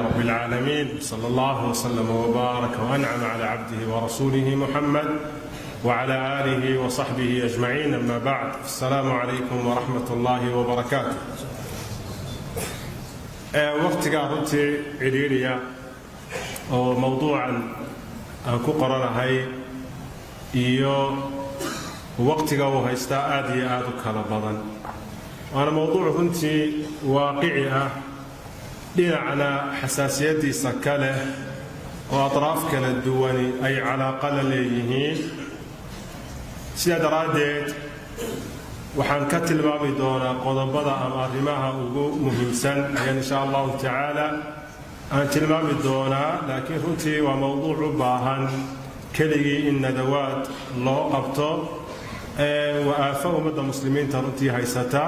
رب العالمين، صلى الله وسلم وبارك وأنعم على عبده ورسوله محمد وعلى آله وصحبه أجمعين. أما بعد، السلام عليكم ورحمة الله وبركاته. Waqtigaa runtii cidhiidhiya oo mowduucan aan ku qoranahay iyo waqtiga uu haystaa aad iyo aad u kala badan, waana mowduuc runtii waaqici ah, dhinacna xasaasiyaddiisa ka leh oo atraaf kala duwani ay calaaqa la leeyihiin. Sidaa daraaddeed waxaan ka tilmaami doonaa qodobada ama arrimaha ugu muhiimsan ayaan insha Allahu tacaala aan tilmaami doonaa, laakiin runtii waa mowduuc u baahan keligii in nadawaad loo qabto. Waa aafo ummadda muslimiinta runtii haysata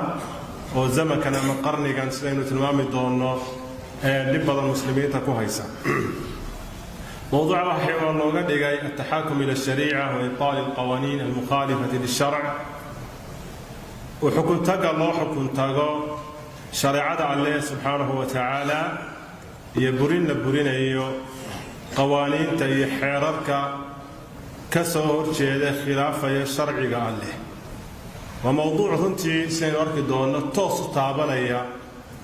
oo zamankan ama qarnigan, sidaynu tilmaami doonno, dhib badan muslimiinta ku haysa. Mowduuca waxaa looga dhigay التحاكم إلى الشريعة وإبطال القوانين المخالفة للشرع، xukuntaga loo xukun tago shareecada Alleh subxaanahu wa tacaala iyo burin la burinayo qawaaniinta iyo xeerarka ka soo horjeeda, khilaafaya sharciga Alleh. Waa mowduuc runtii, sidaynu arki doonno, toos u taabanaya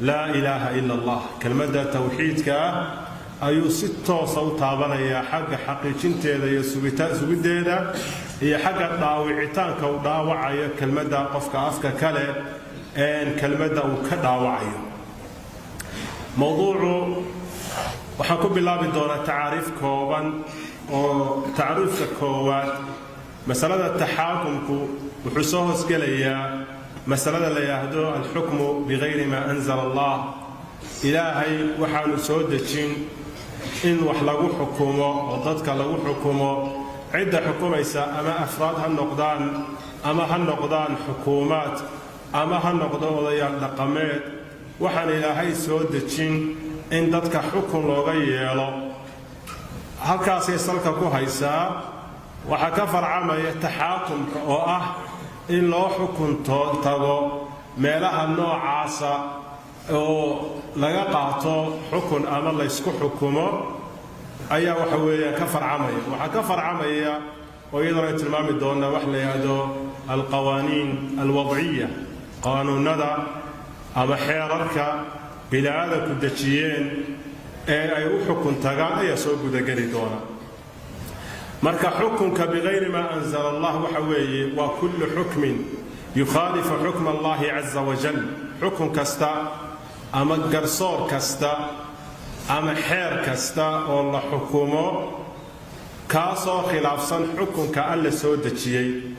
لا إله إلا الله. Kelmadda towxiidka ah ayuu si toosa u taabanayaa, xagga xaqiijinteeda iyo sugiddeeda iyo xagga dhaawicitaanka uu dhaawacayo kelmadda qofka afka kale kelmadda uu ka dhaawacayo. Mowduucu waxaan ku bilaabi doonaa tacaariif kooban, oo tacriifka koowaad, masalada taxaakumku wuxuu soo hoosgelayaa masalada la yidhaahdo الحكم بغير ما أنزل الله, Ilaahay waxaanu soo dejin in wax lagu xukumo oo dadka lagu xukumo. Cidda xukumaysa ama afraad ha noqdaan, ama ha noqdaan xukuumaad, ama ha noqdo odayaal dhaqameed, waxaan Ilaahay soo dejin in dadka xukun looga yeelo, halkaasay salka ku haysaa. Waxaa ka farcamaya taxaakumka, oo ah in loo xukun tago meelaha noocaasa oo laga qaato xukun ama laysku xukumo ayaa waxa weeyaan ka farcamaya. Waxaa ka farcamaya oo iyaduna tilmaami doonaa wax la yidhaahdo القوانين الوضعية, qaanuunada ama xeerarka bini-aadanku dejiyeen ee ay u xukun tagaan ayaa soo gudageli doona. Marka xukunka بغير ما أنزل الله waxa weeye waa كل حكم يخالف حكم الله عز وجل, xukun kasta ama garsoor kasta ama xeer kasta oo la xukumo kaasoo khilaafsan xukunka Alle soo dejiyey.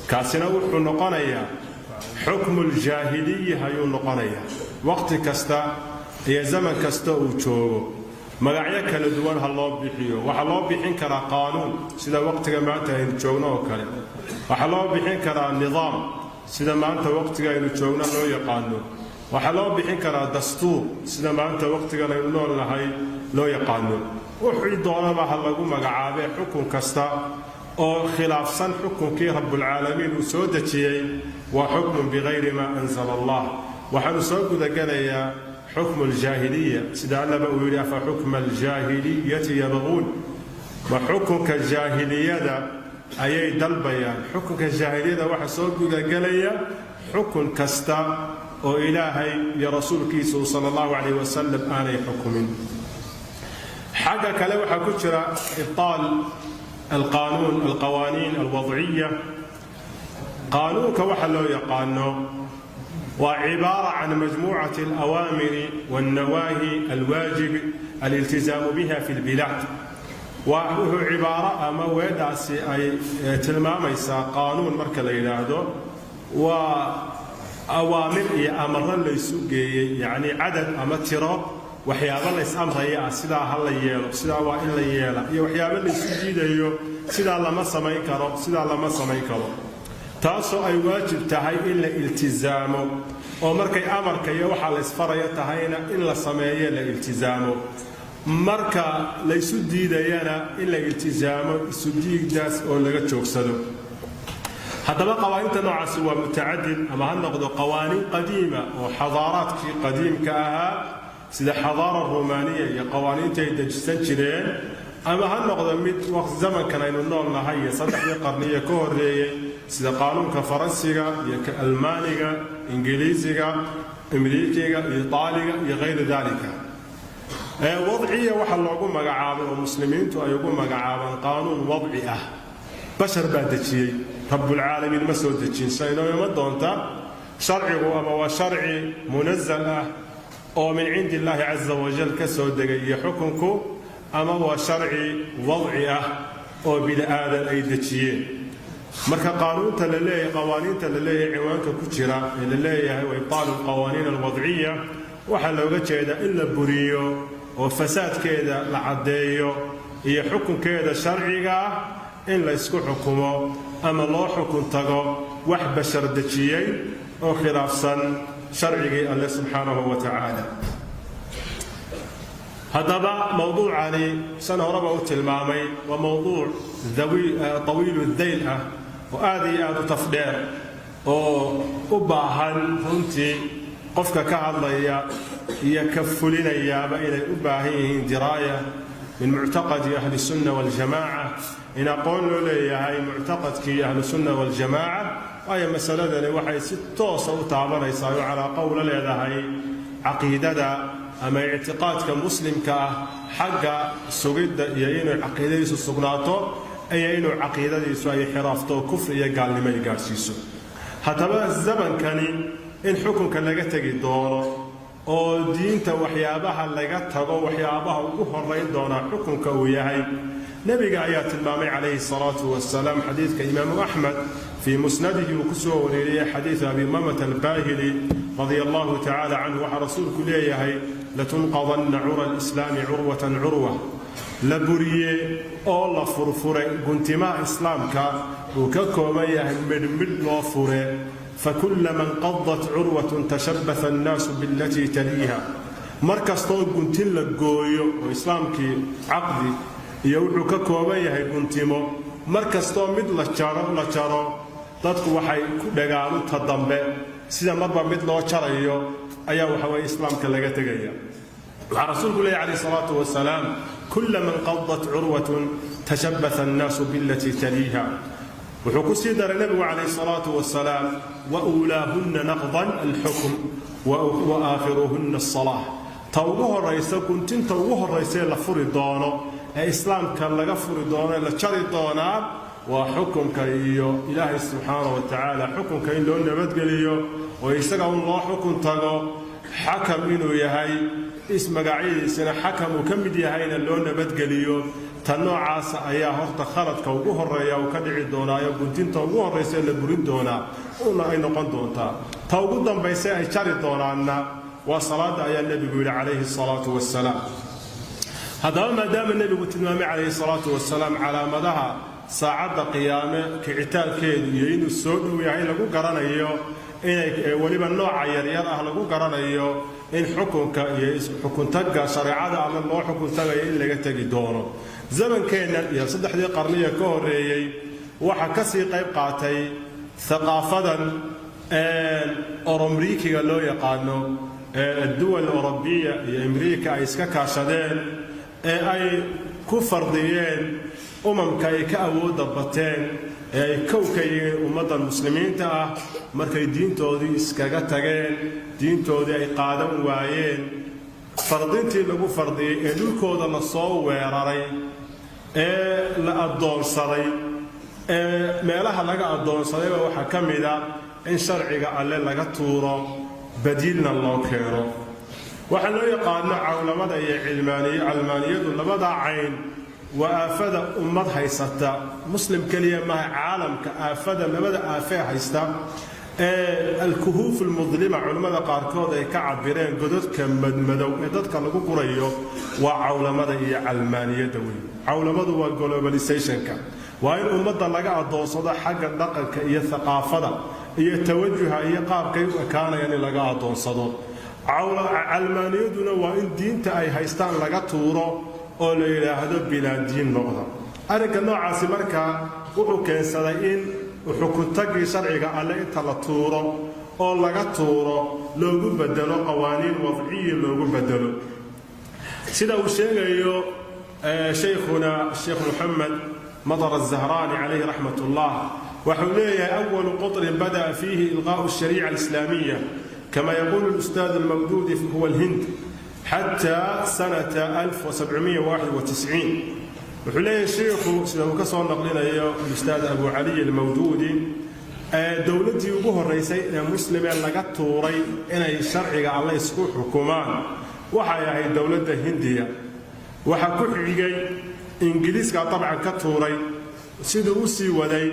Kaasina wuxuu noqonayaa حكم الجاهلية ayuu noqonayaa, waqti kasta iyo zaman kasta uu joogo. Magacyo kala duwan ha loo bixiyo. Waxaa loo bixin karaa qaanuun, sida waqtiga maanta aynu joogno oo kale. Waxaa loo bixin karaa nidaam, sida maanta waqtiga aynu joogno loo yaqaano. Waxaa loo bixin karaa dastuur, sida maanta waqtigan aynu nool nahay loo yaqaano. Wuxuu doonaba ha lagu magacaabee, xukun kasta oo khilaafsan xukunkii Rabbulcaalamiin uu soo dejiyey waa حكم بغير ما أنزل الله. Waxaanu soo gudagelayaa حكم الجاهلية, sida Allaba uu yidhi: أفحكم الجاهلية يبغون. Ma xukunka jaahiliyada ayay dalbayaan? Xukunka jaahiliyada waxaa soo gudagelaya xukun kasta oo Ilaahay iyo rasuulkiisu sala Allahu calayh wasalam aanay xukumin. Xagga kale waxaa ku jira إبطال القانون, القوانين الوضعية. Qaanuunka waxa loo yaqaano waa عبارة عن مجموعة الأوامر والنواهي الواجب الالتزام بها في البلاد. Waa wuxuu cibaaro ama weedhaasi ay tilmaamaysaa, qaanuun marka la yidhaahdo waa awaamir iyo amaro laysu geeyey, yacni cadad ama tiro waxyaabo lays amraya ah, sidaa ha la yeelo, sidaa waa in la yeela, iyo waxyaabo laysu diidayo, sidaa lama samayn karo, sidaa lama samayn karo, taasoo ay waajib tahay in la iltisaamo, oo markay amarka iyo waxaa laysfaraya tahayna in la sameeyo, la iltisaamo, marka laysu diidayana in la iltisaamo isu diigdaas oo laga joogsado. Haddaba qawaaniinta noocaasi waa mutacadid, ama ha noqdo qawaaniin qadiima oo xadaaraadkii qadiimka ahaa. Sida xadaara Rumaaniya iyo qawaaniinta ay dejisan jireen, ama ha noqdo mid waqti zamankan aynu nool nahay iyo 3dii qarniyo ka horreeyey, sida qaanuunka Faransiga iyo ka Almaaniga, Ingiliisiga, Amriikiga iyo Itaaliga iyo kayru dalika. Wadciya waxaa loogu magacaabay oo Muslimiintu ay ugu magacaabaan qaanuun wadci ah, bashar baa dejiyey, Rabbulcaalamiin ma soo dejin. Sa inoo iman doonta, sharcigu ama waa sharci munazal ah oo min cindi Illaahi caza wajal ka soo degay iyo xukunku, ama waa sharci wadci ah oo bini aadan ay dejiyeen. Marka qaanuunta la leeyahay, qawaaniinta la leeyahay, ciwaanka ku jira ee la leeyahay wa ibtaalu alqawaaniin alwadciya, waxaa looga jeedaa in la buriyo oo fasaadkeeda la caddeeyo iyo xukunkeeda sharciga ah in la ysku xukumo ama loo xukun tago wax bashar dejiyey oo khilaafsan sharcigii Alle subxaanahu wa tacaala. Haddaba mowduucani, san horeba u tilmaamay, waa mowduuc tawiilu dayl ah oo aad iyo aad u tafdheer oo u baahan runtii qofka ka hadlaya iyo ka fulinayaaba inay u baahan yihiin diraaya min muctaqadi ahli sunna waljamaaca, in aqoon loo leeyahay muctaqadkii ahlusunna waljamaaca, waayo masaladani waxay si toosa u taabanaysaa oo calaaqo ula leedahay caqiidada ama ictiqaadka Muslimka ah, xagga sugidda iyo inuu caqiidadiisu sugnaato iyo inuu caqiidadiisu ay xiraafto, kufri iyo gaalnimo ay gaadhsiiso. Haddaba zamankani in xukunka laga tegi doono oo diinta waxyaabaha laga tago, waxyaabaha ugu horayn doonaa xukunka uu yahay, Nebiga ayaa tilmaamay calayhi salaatu wasalaam. Xadiidka Imaamu Axmed fii musnadihi uu ku soo wareeriyey, xadiidu Abi Umamata Albaahili radia Allahu tacala canhu, waxaa Rasuulku leeyahay: "Latunqadanna cura alislaami curwatan curwa." La buriye oo la furfuray guntimaha Islaamka uu ka kooban yahay, midhmidh loo fure. "Fakullama inqadat curwatun tashabbaha annaasu billatii taliiha." Mar kastoo guntin la gooyo, oo Islaamkii caqdi iyo wuxuu ka kooban yahay guntimo, mar kastoo mid la jaro, dadku waxay ku dhagaanuta dambe. Sida marba mid loo jarayo ayaa waxa weye Islaamka laga tegaya. Waxaa Rasuulku leeyahy calayh salaatu wasalaam: "Kullama inqadat curwatun tashabbaha annaasu billatii taliiha." Wuxuu ku sii daray Nebigu calayh salaatu wasalaam: "Wa uulaahunna naqdan alxukm wa aakhiruhunna asalaa." Ta ugu horaysa, guntinta ugu horraysaee la furi doono ee Islaamka laga furi doono ee la jari doonaa, waa xukunka iyo Ilaahay subxaana wa tacaala xukunka in loo nabadgeliyo oo isaga un loo xukun tago, xakam inuu yahay, ismagacyadiisina xakam uu ka mid yahayna loo nabadgeliyo. Ta noocaasa ayaa horta khaladka ugu horreeya uu ka dhici doonaayo, guntinta ugu horraysa ee la burin doonaa una ay noqon doontaa. Ta ugu dambaysa ay jari doonaanna waa salaadda, ayaa Nebigu yidhi calayhi salaatu wasalaam. Haddaba maadaama Nebigu tilmaamay calayhi salaatu wasalaam calaamadaha saacadda qiyaame kicitaalkeedu iyo inuu soo dhow yahay lagu garanayo, inay weliba nooca yaryar ah lagu garanayo, in xukunka iyo xukuntagga shareecada ama loo xukun tagayo in laga tegi doono zamankeennan iyo 3dii qarniya ka horreeyey, waxaa ka sii qayb qaatay thaqaafadan oromriikiga loo yaqaano ee adduwal Orobiya iyo Amriika ay iska kaashadeen ee ay ku fardiyeen umamka ay ka awoodda bateen ee ay kow ka yihiin ummaddan Muslimiinta ah. Markay diintoodii iskaga tageen, diintoodii ay qaadan waayeen, fardintii lagu fardiyey ee dhulkooda la soo weeraray ee la addoonsaday, ee meelaha laga addoonsadayba waxaa ka mida in sharciga Alle laga tuuro, badiilna loo keeno waxaa loo yaqaano cawlamada iyo calmaaniyadu. Labada cayn waa aafada ummad haysata, Muslim keliya maaha, caalamka aafada labada aafee haysta ee alkuhuuf almudlima culimmada qaarkood ay ka cabireen, godadka madmadow ee dadka lagu gurayo, waa cawlamada iyo calmaaniyadda weyn. Cawlamadu waa globalizationka, waa in ummadda laga addoonsado xagga dhaqanka iyo thaqaafada iyo tawajuha iyo qaabkay u ekaanayaan in laga addoonsado. Calmaaniyaduna waa in diinta ay haystaan laga tuuro oo la yidhaahdo bilaa diin noqda. Arrinka noocaasi markaa wuxuu keensaday in xukuntagii sharciga Alle inta la tuuro Oo laga tuuro, loogu bedelo qawaaniin wadciya loogu bedelo, sida uu sheegayo shaykhuna Sheekh Moxamed Madar الZahraani calayhi raxmat ullah. Waxuu leeyahay: أول قطر بدأ فيه إلغاء الشريعة الإسلامية، كما يقول الأستاذ المودودي، هو الهند حتى سنة 1791. Wuxuu leeyahay sheikhu, sida uu ka soo naqlinayo Ustaad Abu Caliy Almawduudi, dowladdii ugu horraysay ee muslimee laga tuuray inay sharciga Alle isku xukumaan waxay ahayd dowladda Hindiya. Waxaa ku xigay Ingiriiska, dabcan ka tuuray. Siduu u sii waday,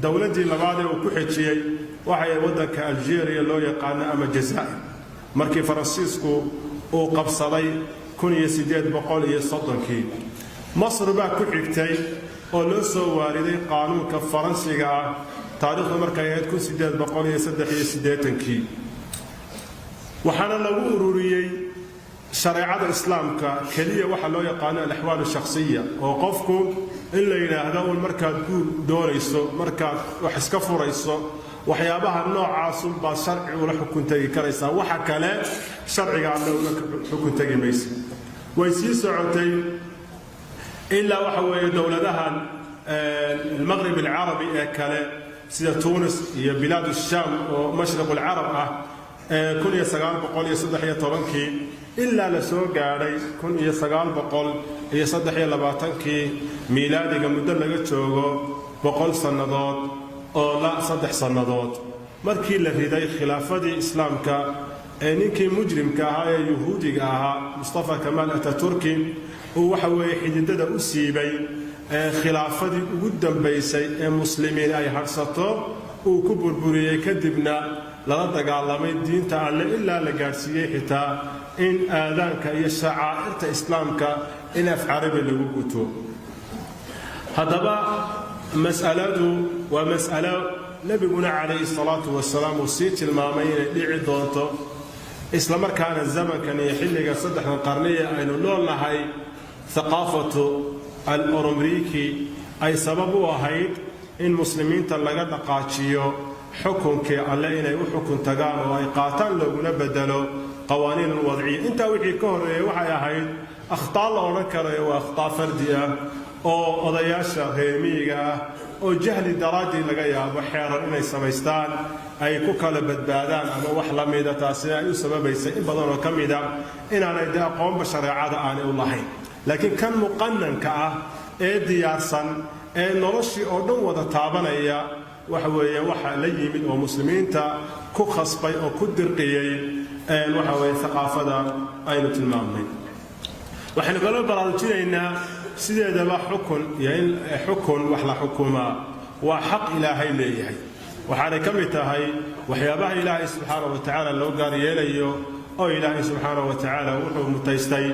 dowladdii labaad ee uu ku xejiyey waxay waddanka Algeria loo yaqaano ama Jazaa'ir, markii Faransiisku uu qabsaday 1830-kii. Masr baa ku xigtay oo loo soo waariday qaanuunka Faransiga ah, taariikhdu markay ahayd 1883-kii. Waxaana lagu ururiyey shareecada Islaamka keliya waxaa loo yaqaano الأحوال الشخصية, oo qofku in la yidhaahdo uun markaad guur doonayso, markaad wax iska furayso, waxyaabaha noocaasunbaad sharci ula xukun tegi karaysaa. Waxa kale sharciga Alle ula xukun tegi maysa. Way sii socotay ilaa waxa weeye dowladahan المغرب العربي ee kale, sida Tunis iyo بلاد الشام oo مشرق العرب ah, 1913-kii, ilaa la soo gaadhay 1923-kii miilaadiga, muddo laga joogo 100 sannadood oo la 3 sannadood, markii la riday khilaafadii Islaamka ee ninkii mujrimka ahaa ee Yuhuudiga ahaa, Mustafa Kamaal Ataturki, uu waxa weeye xididada u siibay ee khilaafadii ugu dambaysay ee muslimiin ay hadhsato uu ku burburiyey. Kadibna lala dagaalamay diinta Alle ilaa la gaadhsiiyey xitaa in aadaanka iyo shacaa'irta Islaamka in af Carabi lagu guto. Haddaba mas'aladu waa mas'alo Nebiguna calayhi salaatu wasalaam uu sii tilmaamay inay dhici doonto, isla markaana zamankan iyo xilliga saddexdan qarniya aynu nool nahay ثقافة الأورomriiki ay sabab u ahayd in muslimiinta laga dhaqaajiyo xukunkii Alle inay u xukun tagaan oo ay qaataan, looguna bedelo قوانين الوضعية. Intaa wixii ka horreeyey waxay ahayd akhtaa la odhan karayo waa akhtaa fardi ah oo odayaasha reer miyiga ah oo jahli daraaddii laga yaabo xeerar inay samaystaan ay ku kala badbaadaan ama wax la mida. Taasina ay u sababaysay in badan oo ka mida inaanay dee aqoonba shareecada aanay u lahayn. Laakiin kan muqananka ah ee diyaarsan ee noloshii oo dhan wada taabanaya waxa weeye waxa la yimid oo muslimiinta ku khasbay oo ku dirqiyey waxa weeye thaqaafada aynu tilmaamnay. Waxaynu kaloo baraarujinaynaa, sideedaba xukun iyo in xukun wax la xukumaa waa xaq Ilaahay leeyahay. Waxaanay ka mid tahay waxyaabaha Ilaahay subxaana wa tacaala loo gaar yeelayo, oo Ilaahay subxaana wa tacaala wuxuu mutaystay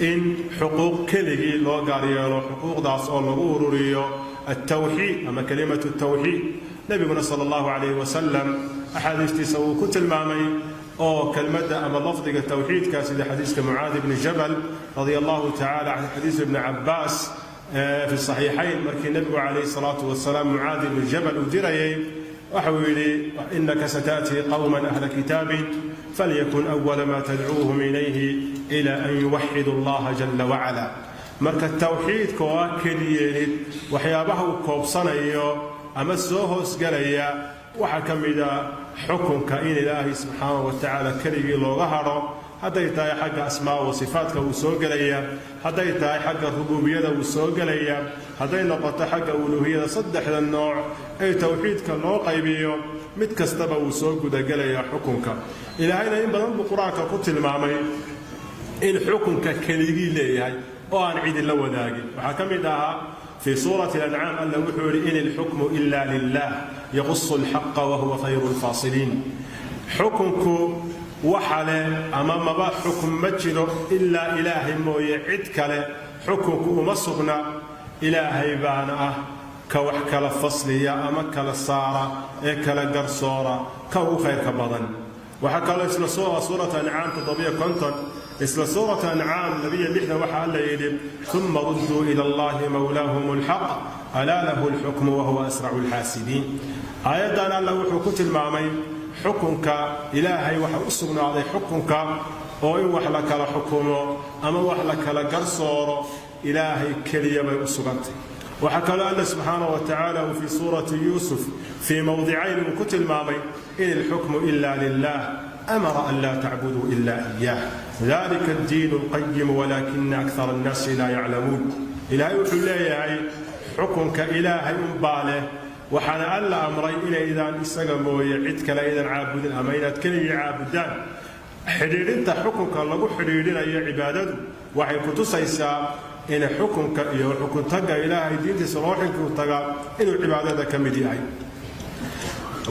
in xuquuq keligii loo gaar yeelo, xuquuqdaas oo lagu ururiyo التوحيد ama كلمة التوحيد. Nebiguna sala allahu calayhi wasalam axaadiistiisa uu ku tilmaamay oo kelmadda ama lafdiga towxiidka, sida xadiiska Mucaadi bni Jabal radia allahu tacala can xadiis Ibni Cabbaas في الصحيحين, markii Nebigu calayhi salaatu wasalaam Mucaadi bni Jabal uu dirayay, waxau yidhi: إنك ستأتي قوما أهل كتاب، فليكن أول ما تدعوهم إليه إلى أن يوحدوا الله جل وعلا. Marka towxiidka oo ah keliyeelid, waxyaabaha uu koobsanayo ama soo hoosgelaya waxaa ka mida xukunka in Ilaahay subxaanahu wa tacaala keligii looga hadho. Hadday tahay xagga asmaa wa sifaatka, wuu soo gelaya. Hadday tahay xagga rubuubiyada, wuu soo gelaya. Hadday noqoto xagga uluuhiyada, saddexda nooc ee towxiidka loo qaybiyo mid kastaba wuu soo gudagelayaa xukunka. Ilaahayna in badan buu Qur-aanka ku tilmaamay in xukunka keligii leeyahay oo aan cidi la wadaagin. Waxaa ka mid ahaa في سورة الأنعام, Alla wuxuu yidhi: إن الحكم إلا لله، يقص الحق وهو خير الفاصلين. Xukunku waxa leh ama maba xukun ma jiro ilaa Ilaahay mooye, cid kale xukunku uma sugna. Ilaahay baana ah ka wax kala fasliya ama kala saara ee kala garsoora, ka ugu khayrka badan. Waxaa kaloo isla suurata Ancaam 57, isla suurata Ancaam 62, waxaa Alla yidhi: ثم ردوا إلى الله مولاهم الحق، ألا له الحكم وهو أسرع الحاسبين. Aayaddan Alla wuxuu ku tilmaamay xukunka inuu keligii leeyahay. Xukunka Ilaahay waxa u sugnaaday xukunka, oo in wax la kala xukumo ama wax la kala garsooro Ilaahay keliya bay u sugantay. Waxaa kaloo Alla subxaanaه wa tacaala uu fii suurati Yuusuf fii mowdicayn uu ku tilmaamay: "In ilxukmu ila lilah, amara an laa tacbuduu ila iyah, dalika addiin alqayim, walaakina akthara annaasi laa yaclamuun." Ilaahay wuxuu leeyahay xukunka Ilaahay unbaa leh, waxaana Alla amray inaydaan isaga mooye cid kale aydan caabudin ama inaad keligii caabudaan. Xidhiidhinta xukunka lagu xidhiidhinayo cibaadadu waxay ku tusaysaa in xukunka iyo xukuntagga Ilaahay diintiisa loo xinku taga inuu cibaadada ka mid yahay.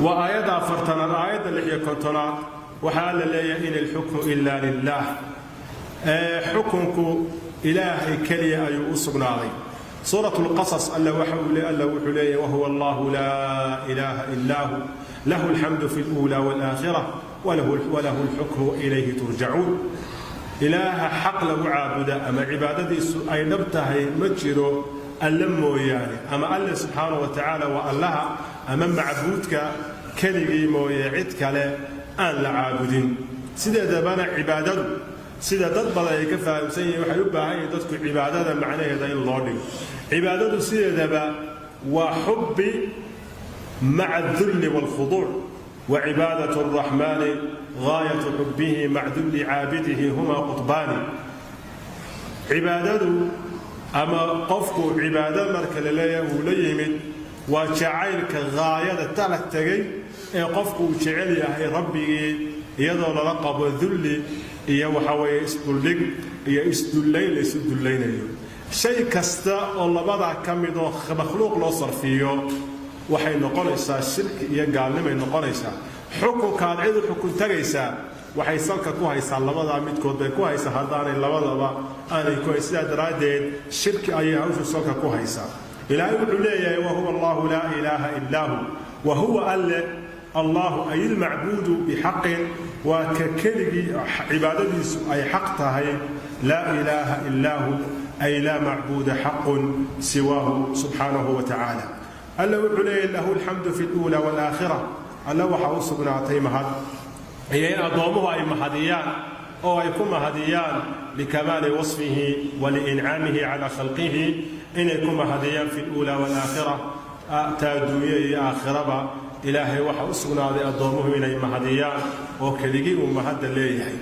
Waa aayadda 40aad. Aayadda 56aad waxaa Alla leeyahay: "In ilxukmu ila lilah." Xukunku Ilaahay keliya ayuu u sugnaaday. Suurat lqasas Alla wuxuu leeyahy: "Wahuwa Allahu laa ilaaha ilaa hu, lahu alxamdu fi اlأuulى wاlآakhira, walahu alxukmu ilayhi turjacuun." Ilaaha xaq lagu caabuda ama cibaadadiisu ay dhab tahay ma jiro Alle mooyaane, ama Alle subxaana wa tacaala waa Allaha ama macbuudka keligii mooye cid kale aan la caabudin. Sideedabana cibaadadu, sida dad badan ay ka fahamsan yihiin, waxay u baahan yihiin dadku cibaadada macnaheeda in loo dhigo. Cibaadadu sideedaba waa xubbi maca adulli waalkhuduuc. "Wacibaadat araxmaani gaayatu xubbihi maca dulli caabidihi, huma qutbaani." Cibaadadu ama qofku cibaado marka la leeyahay uu la yimid waa jacaylka gaayada tala tegay ee qofku uu jecel yahay Rabbigii, iyadoo lala qabo dulli iyo waxa weeye isduldhig iyo isdullayn la isu dullaynayo. Shay kasta oo labadaa ka mid oo makhluuq loo sarfiyo waxay noqonaysaa shirki iyo gaalnimay noqonaysaa. Xukunkaad cid u xukun tagaysaa waxay salka ku haysaa labadaa midkood bay ku haysaa. Haddaanay labadaba aanay ku hayn, sidaa daraaddeed shirki ayay hawshu salka ku haysaa. Ilaahay wuxuu leeyahay: "Wahuwa Allahu laa ilaaha illaa hu." Wa huwa Alle, Allahu ay ilmacbuudu bixaqin, waa ka keligii cibaadadiisu ay xaq tahay. "Laa ilaaha illaa hu" ay laa macbuuda xaqun siwaahu subxaanahu wa tacaala. Alle wuxuu leeyahay: "Lahu alxamdu fi luulaa waalaakhira." Alle waxaa u sugnaatay mahad iyo in addoommuhu ay mahadiyaan oo ay ku mahadiyaan likamaali wasfihi wa liincaamihi calaa khalqihi, inay ku mahadiyaan fi luulaa waalaakhira, taa adduunye iyo aakhiraba. Ilaahay waxaa u sugnaaday addoommuhu inay mahadiyaan oo keligii uu mahadda leeyahay.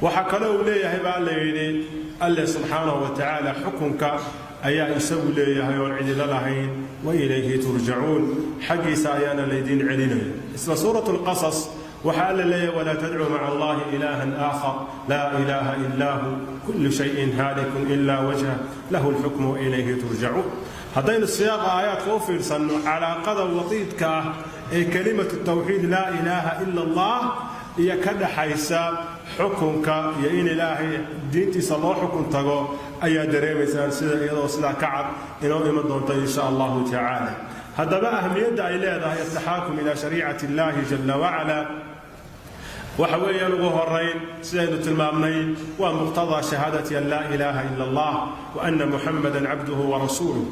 Waxaa kaloo uu leeyahay baa la yidhi Alle subxaanahu wa tacaala xukunka ayaa isagu leeyahay oon cidilo lahayn. "Wa ilayhi turjacuun," xaggiisa ayaana laydiin celinaya. Isla suurat lqasas waxaa Alla leeyahay: "Walaa tadcuu maca Allahi ilaahan aakhar, laa ilaaha illaa hu, kullu shayin haalikun ilaa wajhah, lahu alxukmu wa ilayhi turjacuun." Haddaynu siyaaqa aayaadka u fiirsanno, calaaqada watiidka ah ee kelimatu tawxiid, laa ilaaha ila Allah, iyo ka dhaxaysa xukunka iyo in Ilaahay diintiisa loo xukun tago ayaa dareemaysaan, sida iyadoo sidaa ka cad inoo iman doonta insha Allahu tacaala. Haddaba ahmiyadda ay leedahay altaxaakum ilaa shariicati illahi jala wacala waxa weeyaan, ugu horayn, sidaynu tilmaamnay, waa muqtadaa shahaadati an laa ilaaha ila Allah wa anna Muxamadan cabduhu wa rasuuluh.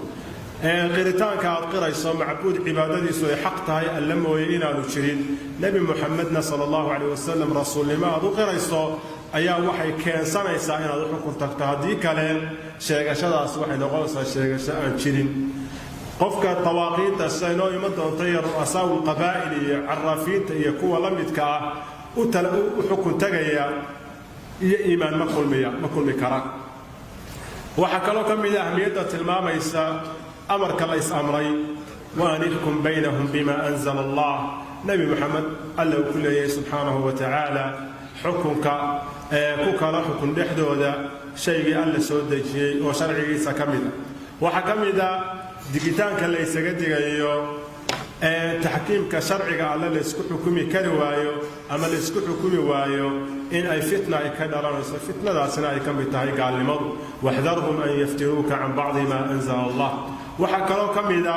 Qiritaanka aad qirayso macbuud cibaadadiisu ay xaq tahay Alla mooye inaanu jirin, Nebi Muxamedna sala Allahu calayh wasalam rasuulnimo aad u qirayso, ayaa waxay keensanaysaa inaad u xukun tagto. Haddii kale sheegashadaas waxay noqonaysaa sheegasho aan jirin. Qofka dawaaqiidda, sida inoo iman doonta, iyo ru'asaau lqabaa'il iyo caraafiinta iyo kuwa la midka ah u xukun tagaya iyo iimaan ma kulmiya, ma kulmi kara. Waxaa kaloo ka mid a ahmiyadda tilmaamaysa amarka la is-amray "wa an ixkum baynahum bima anzala Allah". Nebi Moxamed Alla uu ku leeyahay subxaanahu wa tacaala xukunka ee ku kala xukun dhexdooda shaygii Alla soo dejiyey oo sharcigiisa ka mid a. Waxaa ka mid a digitaanka la ysaga digayo ee taxkiimka sharciga Alle laysku xukumi kari waayo ama laysku xukumi waayo in ay fitna ay ka dhalanayso, fitnadaasina ay ka mid tahay gaalnimadu. "Waxdarhum an yaftinuuka can bacdi maa anzala Allah." Waxaa kaloo ka mid a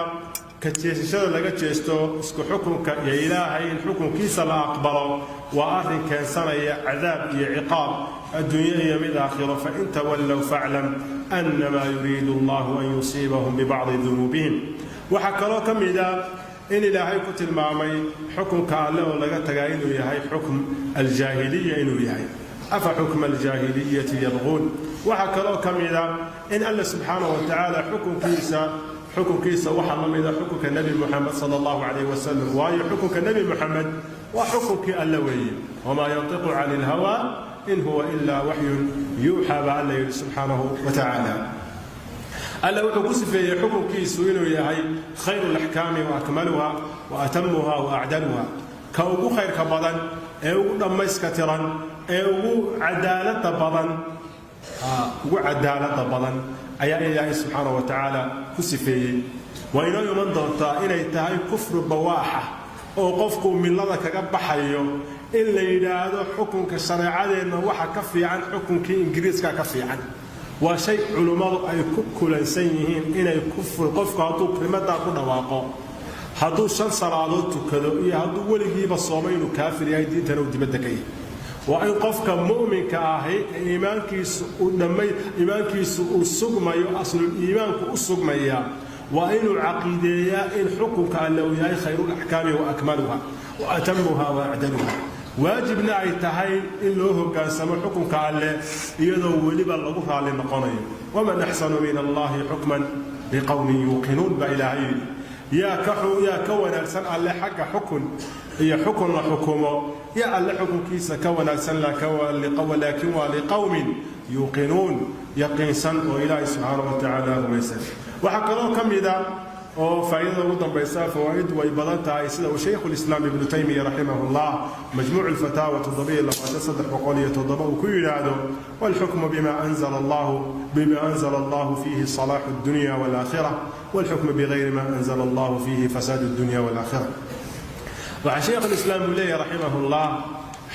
ka jeesashada laga jeesto isku xukunka iyo Ilaahay in xukunkiisa la aqbalo waa arrin keensanaya cadaab iyo ciqaab adduunye iyo mid aakhiro. "Fain tawallow faclam annamaa yuriidu Allahu an yusiibahum bibacdi dunuubihim." Waxaa kaloo ka mid a In Ilaahay ku tilmaamay xukunka Alle oo laga tagaa inuu yahay xukm aljaahiliya, inuu yahay "afa xukma aljaahiliyati yabquun". Waxaa kaloo ka mida in Alle subxaanahu wa tacaala xukunkiisa waxaa la mida xukunka Nebi Muxamed sala allahu calayh wasalam, waayo xukunka Nebi Muxamed waa xukunkii Alle weeye. "Wamaa yantiqu cani ilhawaa in huwa ilaa waxyun yuuxaa" baa Alla yidhi subxaanahu wa tacaala. Alla wuxuu ku sifeeyey xukunkiisu inuu yahay khayru alaxkaami wa akmaluha wa atamuha wa acdaluha, ka ugu khayrka badan, ee ugu dhammayska tiran, ee ugu cadaaladda badan ayaa Ilaahay subxaanahu wa tacaala ku sifeeyey. Waa inoo iman doontaa inay tahay kufru bawaaxa oo qofku millada kaga baxayo in la yidhaahdo xukunka shareecadeenna waxa ka fiican xukunkii Ingiriiska ka fiican. Waa shay culummadu ay ku kulansan yihiin inay kufri, qofku hadduu kelimadaa ku dhawaaqo, hadduu shan salaadood tukado iyo hadduu weligiiba soomo, inuu kaafir yahay, diintana uu dibadda ka yahay. Waa in qofka mu'minka ahi iimaankiisu uu dhammay, iimaankiisu uu sugmayo, aslul iimaanku u sugmayaa, waa inuu caqiideeyaa in xukunka Alle uu yahay khayru laxkaami wa akmaluha wa atamuha wa acdaluha, waajibna ay tahay in loo hogaansamo xukunka Alle iyadoo weliba lagu raalli noqonayo. "Waman axsanu min Allahi xukman liqowmin yuuqinuun" baa Ilaahay yidhi. Yaa ka wanaagsan Alle xagga xukun iyo xukun la xukumo? Yaa Alle xukunkiisa ka wanaagsan? Laakiin waa liqowmin yuuqinuun, yaqiinsan oo Ilaahay subxaana wa tacaala rumaysan. Waxaa kaloo ka mida oo faa'iidada ugu dambaysa, fawaa'iddu way badan tahay, sida uu Shaykhulislaam Ibnu Taymiya raximahullah Majmuuc Alfataawa 377 uu ku yidhaahdo: "Walxukmu bima anzala Allahu fiihi salaaxu addunya walaakhira, walxukmu bigayri ma anzala Allahu fiihi fasaadu addunya walaakhira." Waxaa Shaykhulislaam uu leeyahay raximahullah,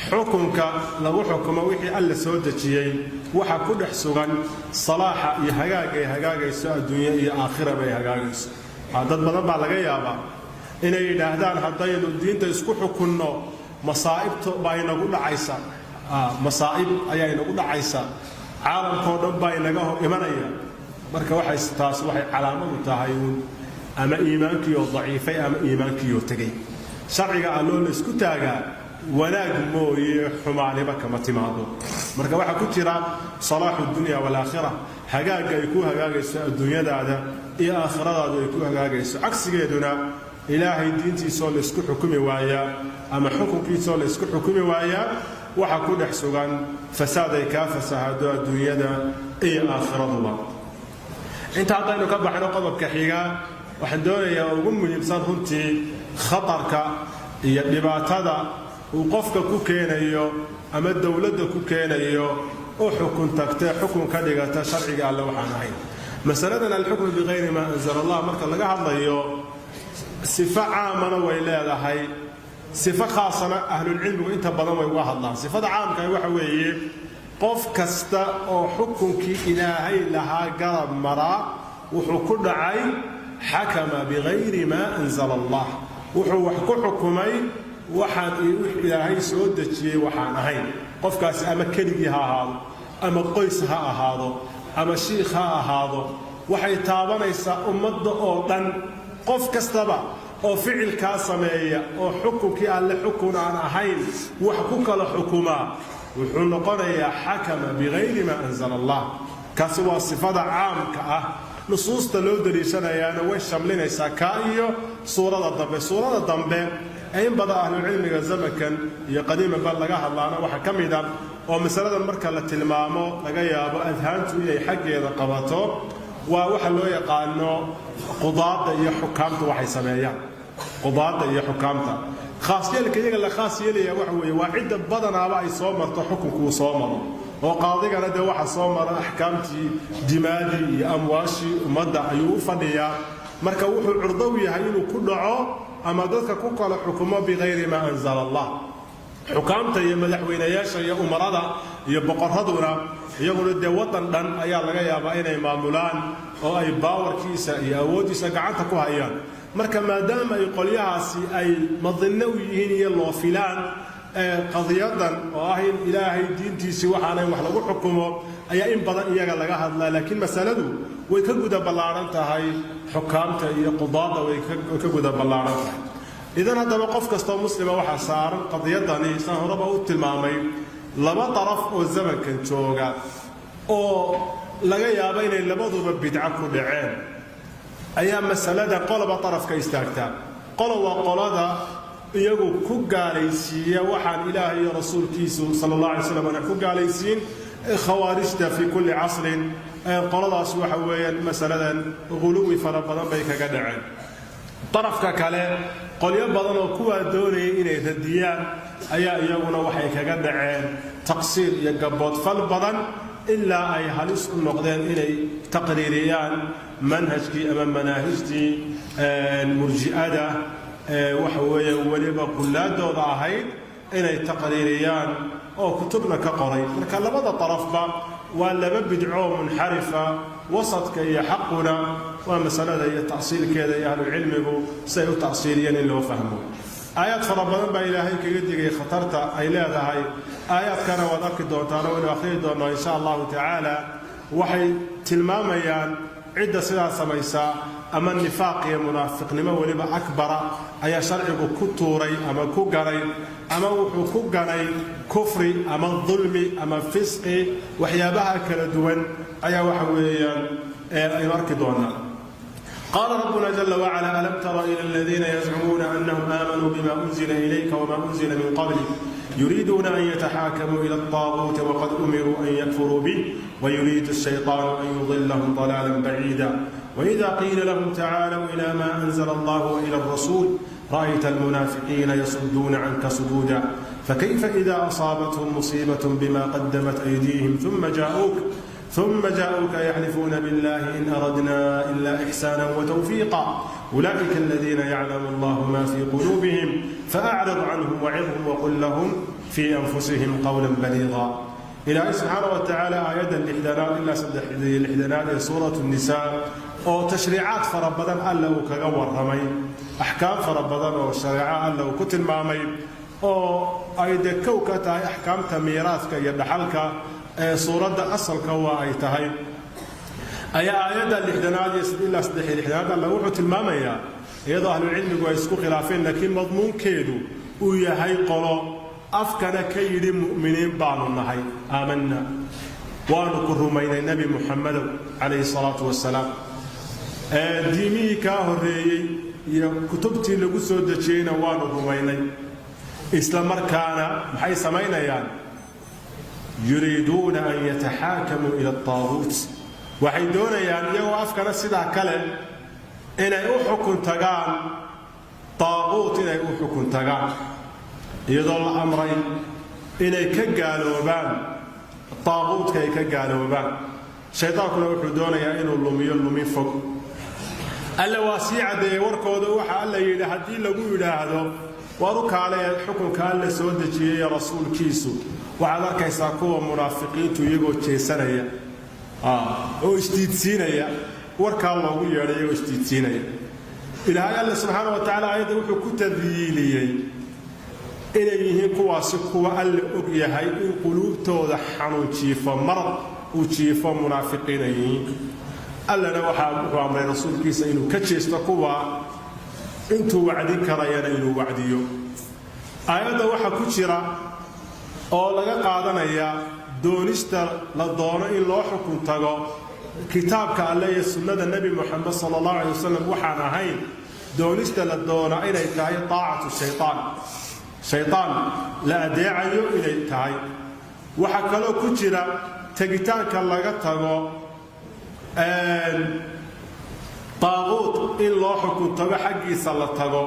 xukunka lagu xukumo wixii Alla soo dejiyey waxa ku dhex sugan salaaxa iyo hagaag ay hagaagayso adduunye iyo aakhiraba ay hagaagayso. Dad badan baa laga yaabaa inay yidhaahdaan haddaynu diinta isku xukunno masaa'ibtu baa inagu dhacaysa, masaa'ib ayaa inagu dhacaysa, caalamkoo dhan baa inaga hor imanaya. Marka waxay taas waxay calaamadu tahay uun ama iimaankiioo daciifay ama iimaankiioo tegey. Sharciga Alloo la isku taagaa wanaag mooye xumaaniba kama timaado. Marka waxaa ku jira salaaxu dunya walaakhira, hagaagga ay ku hagaagayso adduunyadaada iyo aakhiradaadu ay ku hagaagayso. Cagsigeeduna, Ilaahay diintiisoo laysku xukumi waayaa ama xukunkiisoo laysku xukumi waayaa waxa ku dhex sugan fasaad ay kaa fasahado adduunyada iyo aakhiraduba. Inta haddaynu ka baxno, qodobka xiga waxaan doonayaa ugu muhiimsan runtii khatarka iyo dhibaatada uu qofka ku keenayo ama dowladda ku keenayo u xukun tagtee xukun ka dhigata sharciga Alle waxaan ahayn. Masaladan alxukmu bikayri maa anzala Allah marka laga hadlayo, sifo caamana way leedahay, sifo khaasana ahlulcilmigu inta badan way uga hadlaan. Sifada caamkahi waxa weeye qof kasta oo xukunkii Ilaahay lahaa garab maraa wuxuu ku dhacay xakama bikayri maa anzala Allah, wuxuu wax ku xukumay waxaan Ilaahay soo dejiyey waxaan ahayn. Qofkaasi ama keligii ha ahaado, ama qoys ha ahaado, ama shiikh ha ahaado, waxay taabanaysaa ummadda oo dhan. Qof kastaba oo ficilkaa sameeya oo xukunkii Alle xukun aan ahayn wax ku kala xukumaa wuxuu noqonayaa xakama bikayri maa anzala Allah. Kaasi waa sifada caamka ah. Nusuusta loo daliishanayaana way shamlinaysaa kaa iyo suurada dambe. Suurada dambe ee in badan ahlucilmiga zamankan iyo qadiimanba laga hadlaana waxaa ka mid a oo masaladan marka la tilmaamo laga yaabo adhaantu inay xaggeeda qabato, waa waxa loo yaqaano qudaadda iyo xukaamta waxay sameeyaan. Qudaadda iyo xukaamta khaasyeelka iyaga la khaas yeelaya waxa weeye waa cidda badanaaba ay soo marto xukunkuu soo maro, oo qaadigana dee waxa soo mara axkaamtii dimaadii iyo amwaashii ummadda ayuu u fadhiyaa. Marka wuxuu curdow yahay inuu ku dhaco ama dadka ku kala xukumo bikayri maa anzala Allah. Xukaamta iyo madaxweynayaasha iyo umarada iyo boqorraduna iyaguna dee waddan dhan ayaa laga yaabaa inay maamulaan oo ay power-kiisa iyo awooddiisa gacanta ku hayaan. Marka maadaama ay qolyahaasi ay madinno u yihiin iyo loo filaan Qadiyadan oo ah in Ilaahay diintiisii waxaanayn wax lagu xukumo ayaa in badan iyaga laga hadlaa, laakiin masaladu way ka guda ballaaran tahay xukaamta iyo qudaadda, way ka guda ballaaran tahay. Idan haddaba qof kastoo muslima waxaa saaran qadiyadani, saan horeba u tilmaamay, laba daraf oo zamankan jooga oo laga yaabo inay labaduba bidco ku dhaceen ayaa masalada qoloba daraf ka istaagtaa. Qolo waa qolada iyagu ku gaalaysiiya waxaan Ilaahay iyo rasuulkiisu sala Allah alay slam ana ku gaalaysiin, khawaarijta fii kulli casrin. Qoladaas waxa weeyaan masaladan ghuluwi fara badan bay kaga dhaceen. Darafka kale, qolyo badan oo kuwaa doonayay inay radiyaan ayaa iyaguna waxay kaga dhaceen taqsiir iyo gaboodfal badan, ilaa ay halis u noqdeen inay taqriiriyaan manhajkii ama manaahijtii murji'ada, waxa weeye weliba qullaadooda ahayd inay taqriiriyaan oo kutubna ka qoray. Marka labada darafba waa laba bidco munxarifa. Wasadka iyo xaquna waa masalada iyo tacsiilkeeda iyo ahlucilmigu siay u tacsiiliyeen in loo fahmo. Aayaad fara badan baa Ilaahay kaga digay khatarta ay leedahay. Aayaadkana waad arki doontaan oo waynu akhriyi doonnaa insha Allahu tacaala. Waxay tilmaamayaan cidda sidaa samaysaa ama nifaaq iyo munaafiqnimo weliba akbara ayaa sharcigu ku tuuray ama ku ganay, ama wuxuu ku ganay kufri ama dulmi ama fisqi, waxyaabaha kala duwan ayaa waxa weeyaan aynu arki doonaa. قال ربنا جل وعلا: ألم تر إلى الذين يزعمون أنهم آمنوا بما أنزل إليك وما أنزل من قبلك يريدون أن يتحاكموا إلى الطاغوت وقد أمروا أن يكفروا به ويريد الشيطان أن يضلهم ضلالا بعيدا. وإذا قيل لهم تعالوا إلى ما أنزل الله وإلى الرسول رأيت المنافقين يصدون عنك صدودا. فكيف إذا أصابتهم مصيبة بما قدمت أيديهم ثم جاءوك يحلفون بالله إن أردنا إلا إحسانا وتوفيقا. أولئك الذين يعلم الله ما في قلوبهم فأعرض عنهم وعظهم وقل لهم في أنفسهم قولا بليغا. Ilaahay subxaana wa tacaala aayadda 60aad ilaa 63aad ee suuratu Nisaa, oo tashriicaad fara badan Alla uu kaga warramay, axkaam fara badan oo shareeco Alla uu ku tilmaamay, oo ay dee kow ka tahay axkaamta miiraadka iyo dhaxalka ee suuradda asalka waa ay tahay, ayaa aayadda 60aad iyo ilaa 63aad Alla wuxuu tilmaamayaa, iyadoo ahlucilmigu ay isku khilaafeen, laakiin madmuunkeedu uu yahay qolo afkana ka yidhi mu'miniin baanu nahay, aamanna, waanu ku rumaynay Nebi Muxamedow calayhi salaatu wasalaam, diimihii kaa horreeyey iyo kutubtii lagu soo dejiyeyna waanu rumaynay. Isla markaana maxay samaynayaan? Yuriiduuna an yataxaakamuu ila altaaguut. Waxay doonayaan iyagoo afkana sidaa kale inay u xukun tagaan taaquut, inay u xukun tagaan iyadoo la amray inay ka gaaloobaan taaquutka, ay ka gaaloobaan. Shaydaankuna wuxuu doonayaa inuu lumiyo lumin fog. Alle waa sii caddeeyey warkooda. Waxa Alla yidhi, haddii lagu yidhaahdo waar u kaale xukunka Alle soo dejiyey rasuulkiisu, waxaad arkaysaa kuwa munaafiqiintu iyagoo jeesanaya oo isdiidsiinaya warkaa loogu yeedhay, iyagoo isdiidsiinaya. Ilaahay Alle subxaana wa tacala aayadda wuxuu ku tadyiiliyey inay yihiin kuwaasi kuwa Alle og yahay in quluubtooda xanuun jiifo, marad uu jiifo, munaafiqiin ay yihiin. Allana waxaa wuxuu amray rasuulkiisa inuu ka jeesto kuwa, intuu wacdin karayana inuu wacdiyo. Aayadda waxaa ku jira oo laga qaadanaya doonista la doono in loo xukun tago kitaabka Alle iyo sunnada Nebi Moxamed sala Allahu alay wasalam waxaan ahayn, doonista la doona inay tahay taacatu shaytaan, shaytaan la adeecayo inay tahay. Waxaa kaloo ku jira tegitaanka laga tago taaquut in loo xukun tago, xaggiisa la tago,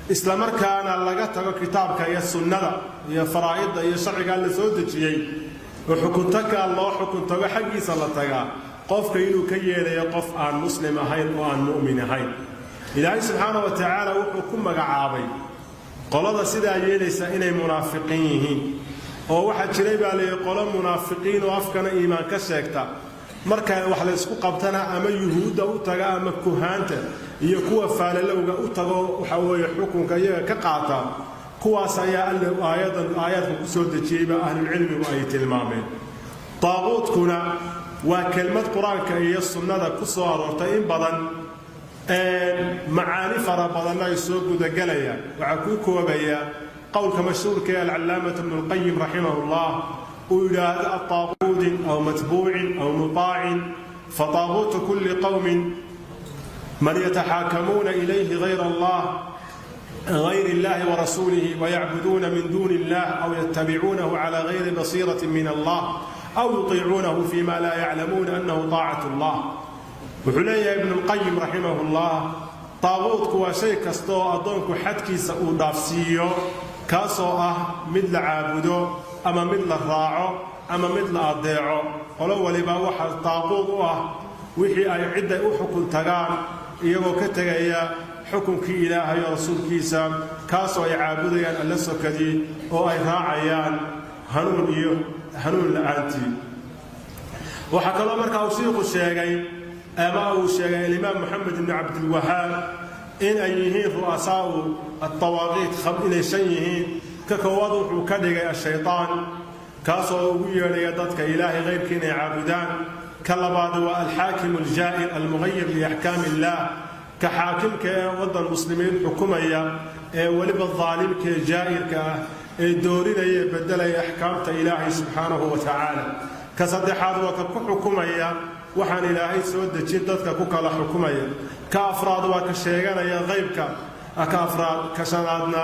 isla markaana laga tago kitaabka iyo sunnada iyo faraa'idda iyo sharcigaa la soo dejiyey oo xukuntagaa loo xukun tago, xaggiisa la tagaa, qofka inuu ka yeelayo qof aan muslim ahayn oo aan mu'min ahayn. Ilaahay subxaana wa tacaala wuxuu ku magacaabay qolada sidaa yeelaysa inay munaafiqiin yihiin, oo waxaa jiray baa layidhi qolo munaafiqiin oo afkana iimaan ka sheegta, marka wax laysku qabtana ama yuhuudda u taga ama kuhaanta. Iyo kuwa faalalowga u tago, waxa weeye xukunka iyaga ka qaata, kuwaas ayaa Alle aayadan aayaadka ku soo dejiyeyba ahlulcilmigu ay tilmaameen. Daaquudkuna waa kelmad Qur-aanka iyo sunnada ku soo aroortay in badan, macaani fara badanna ay soo gudagelayaan. Waxaa kuu koobaya qowlka mashhuurka ee Alcalaamatu Ibnu Lqayim raximahullah uu yidhaahdo: "Ataaquudin aw matbuucin aw mutaacin, fataaquutu kulli qowmin man yataxaakamuuna ilayhi gayra Allah, غير الله ورسوله، ويعبدون من دون الله، أو يتبعونه على غير بصيرة من الله، أو يطيعونه فيما لا يعلمون أنه طاعة الله." Wuxuu leeyahay Ibnulqayim raximahullah: taaquudku waa shay kasta oo addoonku xadkiisa uu dhaafsiiyo, kaasoo ah mid la caabudo ama mid la raaco ama mid la addeeco. Qolo waliba waxaa taaquud u ah wixii ay cidday u xukun tagaan, iyagoo ka tegaya xukunkii Ilaahay oo rasuulkiisa, kaasoo ay caabudayaan Alla sokadii oo ay raacayaan hanuun iyo hanuun la'aantii. Waxaa kaloo markaa uu shiiku sheegay ama uu sheegay Alimaam Moxamed ibni Cabdilwahaab in ay yihiin ru'asaa'u atawaaqiit inay shan yihiin. Ka koowaad wuxuu ka dhigay ashaytaan, kaasoo ugu yeedhaya dadka Ilaahay kayrkii inay caabudaan. Ka labaad waa alxaakim aljaa'ir almughayir liaxkaami illaah, ka xaakimka ee waddan muslimiin xukumaya ee weliba daalimka ee jaa'irka ah ee doorinaya ee beddelaya axkaamta Ilaahay subxaanahu wa tacaala. Ka saddexaad waa ka ku xukumaya waxaan Ilaahay soo dejin, dadka ku kala xukumaya. Ka afraad waa ka sheeganaya qaybka. Ka afraad, ka shanaadna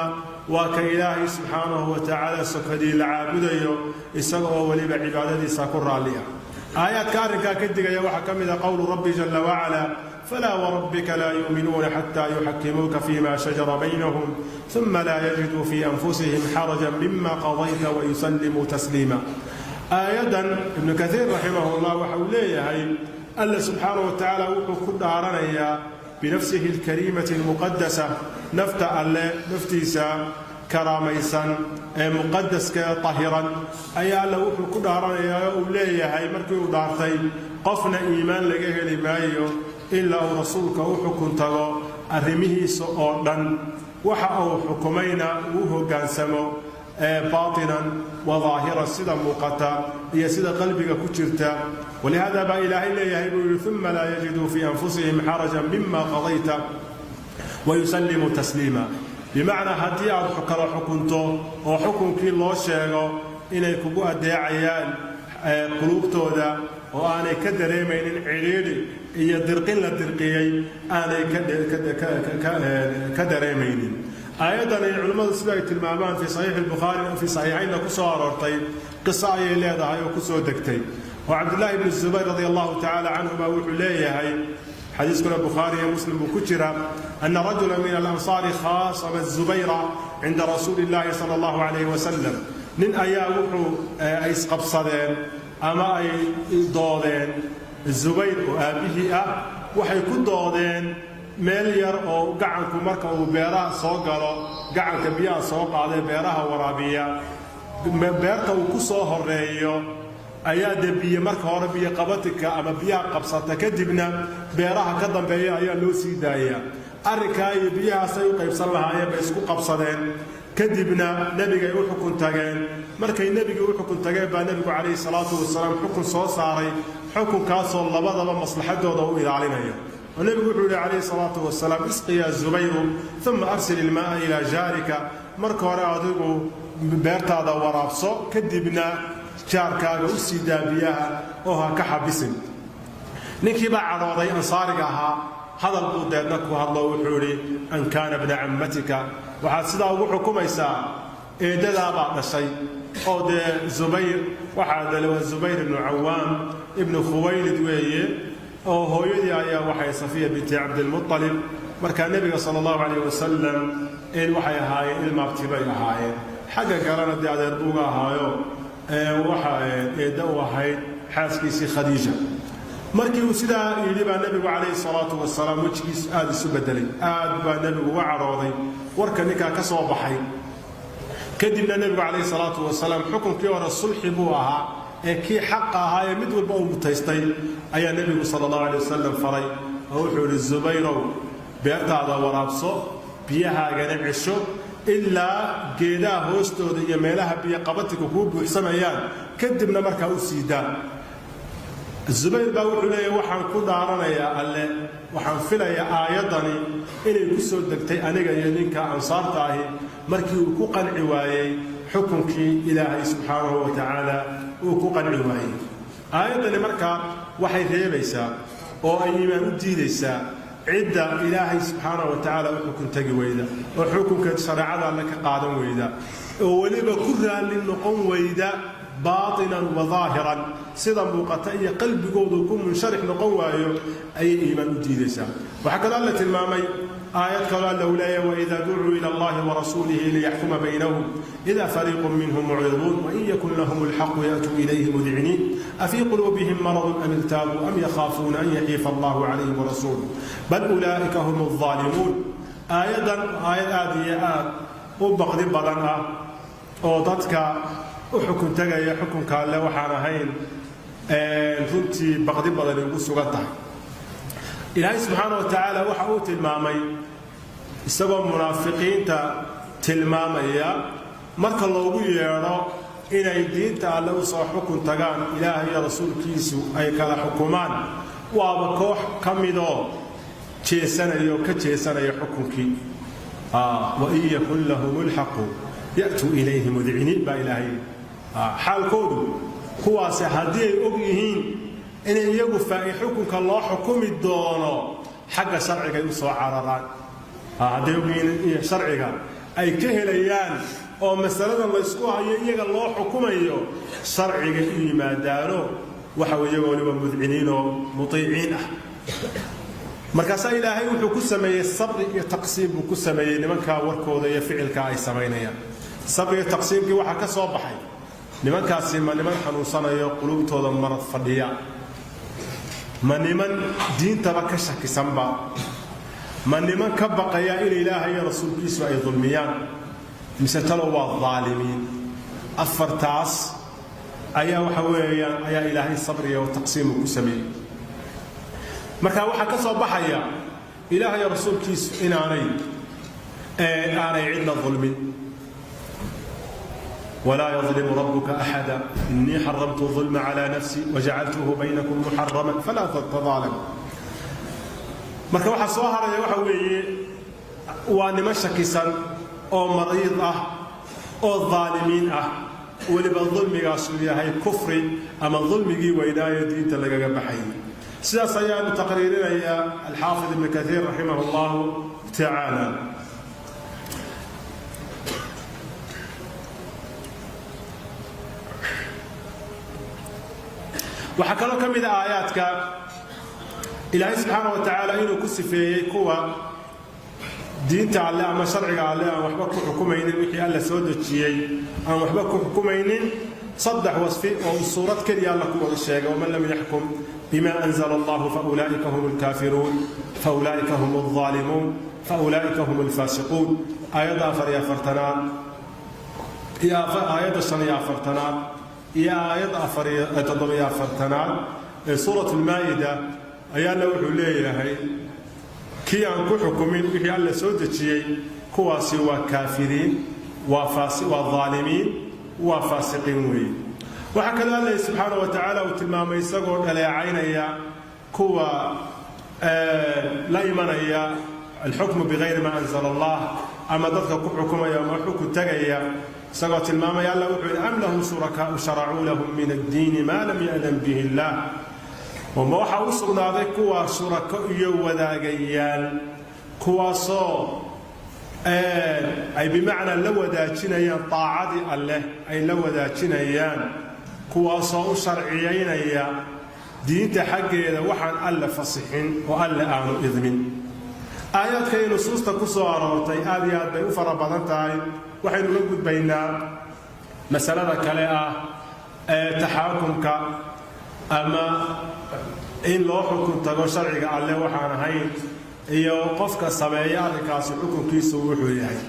waa ka Ilaahay subxaanahu wa tacaala sokadii la caabudayo, isaga oo weliba cibaadadiisa ku raalliya. Aayaadka arrinkaa ka digaya waxaa ka mid ah qowlu Rabbi jalla wacala: "فلا وربك لا يؤمنون حتى يحكموك فيما شجر بينهم، ثم لا يجدوا في أنفسهم حرجا مما قضيت ويسلموا تسليما." Aayaddan Ibnu Kaiir raximahullah waxa uu leeyahay: Alla subxaanahu wa tacaala wuxuu ku dhaaranayaa binafsihi alkariimati almuqadasa, nafta Alle, naftiisa karaamaysan ee muqadaska ee tahiran ayaa Alle wuxuu ku dhaaranayaa oo uu leeyahay, markii uu dhaartay, qofna iimaan laga heli maayo ilaa uu rasuulka u xukun tago arrimihiisa oo dhan, waxa uu xukumayna uu hoggaansamo baatinan wa daahiran, sida muuqata iyo sida qalbiga ku jirta. Walihaada baa Ilaahay leeyahay, buu yidhi: "ثم لا يجدوا في أنفسهم حرجا مما قضيت ويسلموا تسليما." Bimacnaa, haddii aad kala xukunto oo xukunkii loo sheego, inay kugu adeecayaan quluubtooda oo aanay ka dareemaynin cidhiidhi iyo dirqin la dirqiyey aanay ka dareemaynin. Aayaddan ay culimmadu sida ay tilmaamaan fii Saxiixi Albukhaari, fii Saxiixaynna ku soo aroortay, qiso ayay leedahay oo ku soo degtay oo Cabdullaahi ibnu Zubayr radia Allahu tacaala canhuma wuxuu leeyahay, xadiiskuna Bukhaari iyo Muslim buu ku jira, أن رجلا من الأنصار خاصم الزبير عند رسول الله صلى الله عليه وسلم. Nin ayaa wuxuu ay isqabsadeen ama ay doodeen Zubayr oo aabbihii ah. Waxay ku doodeen meel yar oo gacanku marka uu beeraha soo galo, gacanka biyaha soo qaadee beeraha waraabiya, beerta uu ku soo horeeyo ayaa dee biyo marka hore biyo qabatinka ama biyaha qabsata, kadibna beeraha ka dambeeya ayaa loo sii daayaa. Arrinkaa iyo biyahaasay u qaybsan lahaayeen bay isku qabsadeen. Kadibna nebigay u xukun tageen. Markay nebigii u xukun tageen baa nebigu calayhi salaatu wasalaam xukun soo saaray, xukunkaasoo labadaba maslaxadooda u ilaalinaya, oo nebigu wuxuu yidhi calayhi salaatu wasalaam: "اسق يا زبير ثم أرسل الماء إلى جارك." Marka hore adigu beertaada waraabso, kadibna jaarkaaga u sii daa biyaha oo ha ka xabisin. Ninkii baa cadhooday ansaariga ahaa. Hadal buu deedna ku hadlo. Wuxuu idhi: "أن كان ابن عمتك?" Waxaad sidaa ugu xukumaysaa eeddadaabaa dhashay. Oo dee Zubayr waxaa dhalay waa Zubayr ibnu Cawaam ibnu Khuwaylid weeye, oo hooyadii ayaa waxay Safiya binti Cabdilmualib. Markaa nebiga sala Allahu calayh wasalam in waxay ahaayeen ilmaabti bay ahaayeen. Xagga kalena dee adeer buuga ahaayo, waxa eedda u ahayd xaaskiisii Khadiija. Markii uu sidaa yidhi baa nebigu calayhi salaatu wasalaam wejigiisu aada isu bedelay. Aad baa nebigu uga cadhooday warka ninkaa ka soo baxay. Kadibna nebigu calayhi salaatu wasalaam xukunkii hore sulxi buu ahaa, ee kii xaqa ahaa ee mid walba uu mutaystay ayaa nebigu sala Allahu alay wasalam faray, oo wuxuu yidhi: "Zubayrow, Beertaada waraabso, biyahaagana cesho ilaa geedaha hoostooda iyo meelaha biyoqabatiga kuu buuxsamayaan, kadibna markaa u siidaa. Zubayr baa wuxuu leeyahy: "Waxaan ku dhaaranayaa Alle, waxaan filayaa aayaddani inay ku soo degtay aniga iyo ninka Ansaarta ahi markii uu ku qanci waayey xukunkii Ilaahay subxaanahu wa tacaala uu ku qanci waayey." Aayaddani markaa waxay reebaysaa oo ay iimaan u diidaysaa cidda Ilaahay subxaanahu wa tacaala u xukun tagi weyda oo xukunka shareecada Alle ka qaadan weyda oo weliba ku raalli noqon weyda baatinan wa daahiran, sida muuqata iyo qalbigoodu ku munsharix noqon waayo, ayay iimaan u diidaysaa. Waxaa kaloo Alla tilmaamay aayad kaloo Alla uu leeyahy: "وإذا دعوا إلى الله ورسوله ليحكم بينهم إذا فريق منهم معرضون وإن يكن لهم الحق يأتوا إليه مذعنين أفي قلوبهم مرض أم ارتابوا أم يخافون أن يحيف الله عليهم ورسوله بل أولئك هم الظالمون." Aayadan aayad aad iyo aad u baqdin badan ah oo dadka u xukun tegaya xukunka Alle waxaan ahayn runtii baqdi badani ugu sugan tahay. Ilaahay subxaana wa tacaala waxa uu tilmaamay, isagoo munaafiqiinta tilmaamaya, marka loogu yeedho inay diinta Alle u soo xukun tagaan, Ilaahay iyo rasuulkiisu ay kala xukumaan, waaba koox ka midoo jeesanaya oo ka jeesanaya xukunkii. "وإن يكن لهم الحق يأتوا إليه مذعنين" baa Ilaahay xaalkoodu. Kuwaasi haddii ay og yihiin inay iyagu faa'i xukunka loo xukumi doono, xagga sharcigay u soo cararaan. Hadday og yihiin sharciga ay ka helayaan oo masaladan laysku hayo iyaga loo xukumayo, sharcigay u yimaadaano, waxa iyagoo waliba mudciniin oo mutiiciin ah. Markaasaa Ilaahay wuxuu ku sameeyey sabri iyo taqsiim buu ku sameeyey nimankaa warkooda iyo ficilka ay samaynayaan. Sabriga taqsiimkii waxaa ka soo baxay: nimankaasi ma niman xanuunsanayo, quluubtooda marad fadhiya? Ma niman diintaba ka shakisanba? Ma niman ka baqaya in Ilaahay iyo rasuulkiisu ay dulmiyaan? Mise talo waa daalimiin? Afartaas ayaa waxa weeyaan ayaa Ilaahay sabriga oo taqsiimu ku sameeyey. Marka waxaa ka soo baxaya Ilaahay iyo rasuulkiisu inaanay aanay cidna dulmin. "ولا يظلم ربك أحدا إني حرمت الظلم على نفسي وجعلته بينكم محرما فلا تظالموا." Marka waxaa soo haraya waxa weeye waa niman shakisan oo mariid ah oo daalimiin ah, weliba dulmigaasuu yahay kufri ama dulmigii weynaayo diinta lagaga baxayay. Sidaas ayaanu taqriirinayaa alxaafid Ibn Kaiir raximah allahu tacaala. Waxaa kaloo ka mid a aayaadka Ilaahay subxaana wa tacaala inuu ku sifeeyey kuwa diinta Alle ama sharciga Alle aan waxba ku xukumaynin, wixii Alle soo dejiyey aan waxba ku xukumaynin, saddex wasfi oo suurad keliya Alla ku wada sheegay: "ومن لم يحكم بما أنزل الله فأولئك هم الكافرون فأولئك هم الظالمون فأولئك هم الفاسقون." Aayadda 44aad iyo aayadda 45aad iyo aayadda 47aad ee suurat Lmaa'ida ayaa Alla wuxuu leeyahay: kii aan ku xukumin wixii Alla soo dejiyey, kuwaasi waa kaafiriin, waa aalimiin, waa faasiqiin weeye. Waxaa kaloo Alla subxaana wa tacaala uu tilmaamay, isagoo dhaleecaynaya kuwa la imanaya الحكم بغير ما أنزل الله ama dadka ku xukumaya ama xukun tegaya, isagoo tilmaamaya, Alla wuxuu yidhi: "أم لهم شركاء شرعوا لهم من الدين ما لم يأذن به الله." Ma waxaa u sugnaaday kuwa shurako iyo wadaagayaal, kuwaasoo ay bimacnaa la wadaajinayaan taacadii Alleh ay la wadaajinayaan, kuwaasoo u sharciyaynaya diinta xaggeeda waxaan Alle fasixin oo Alle aanu idmin? Aayaadka iyo nusuusta ku soo aroortay aad iyo aad bay u fara badan tahay. Waxaynu ga gudbaynaa masalada kale ah ee taxaakumka ama in loo xukun tago sharciga Alle waxaan ahayn iyo qofka sameeya arrinkaasi xukunkiisu wuxuu yahay.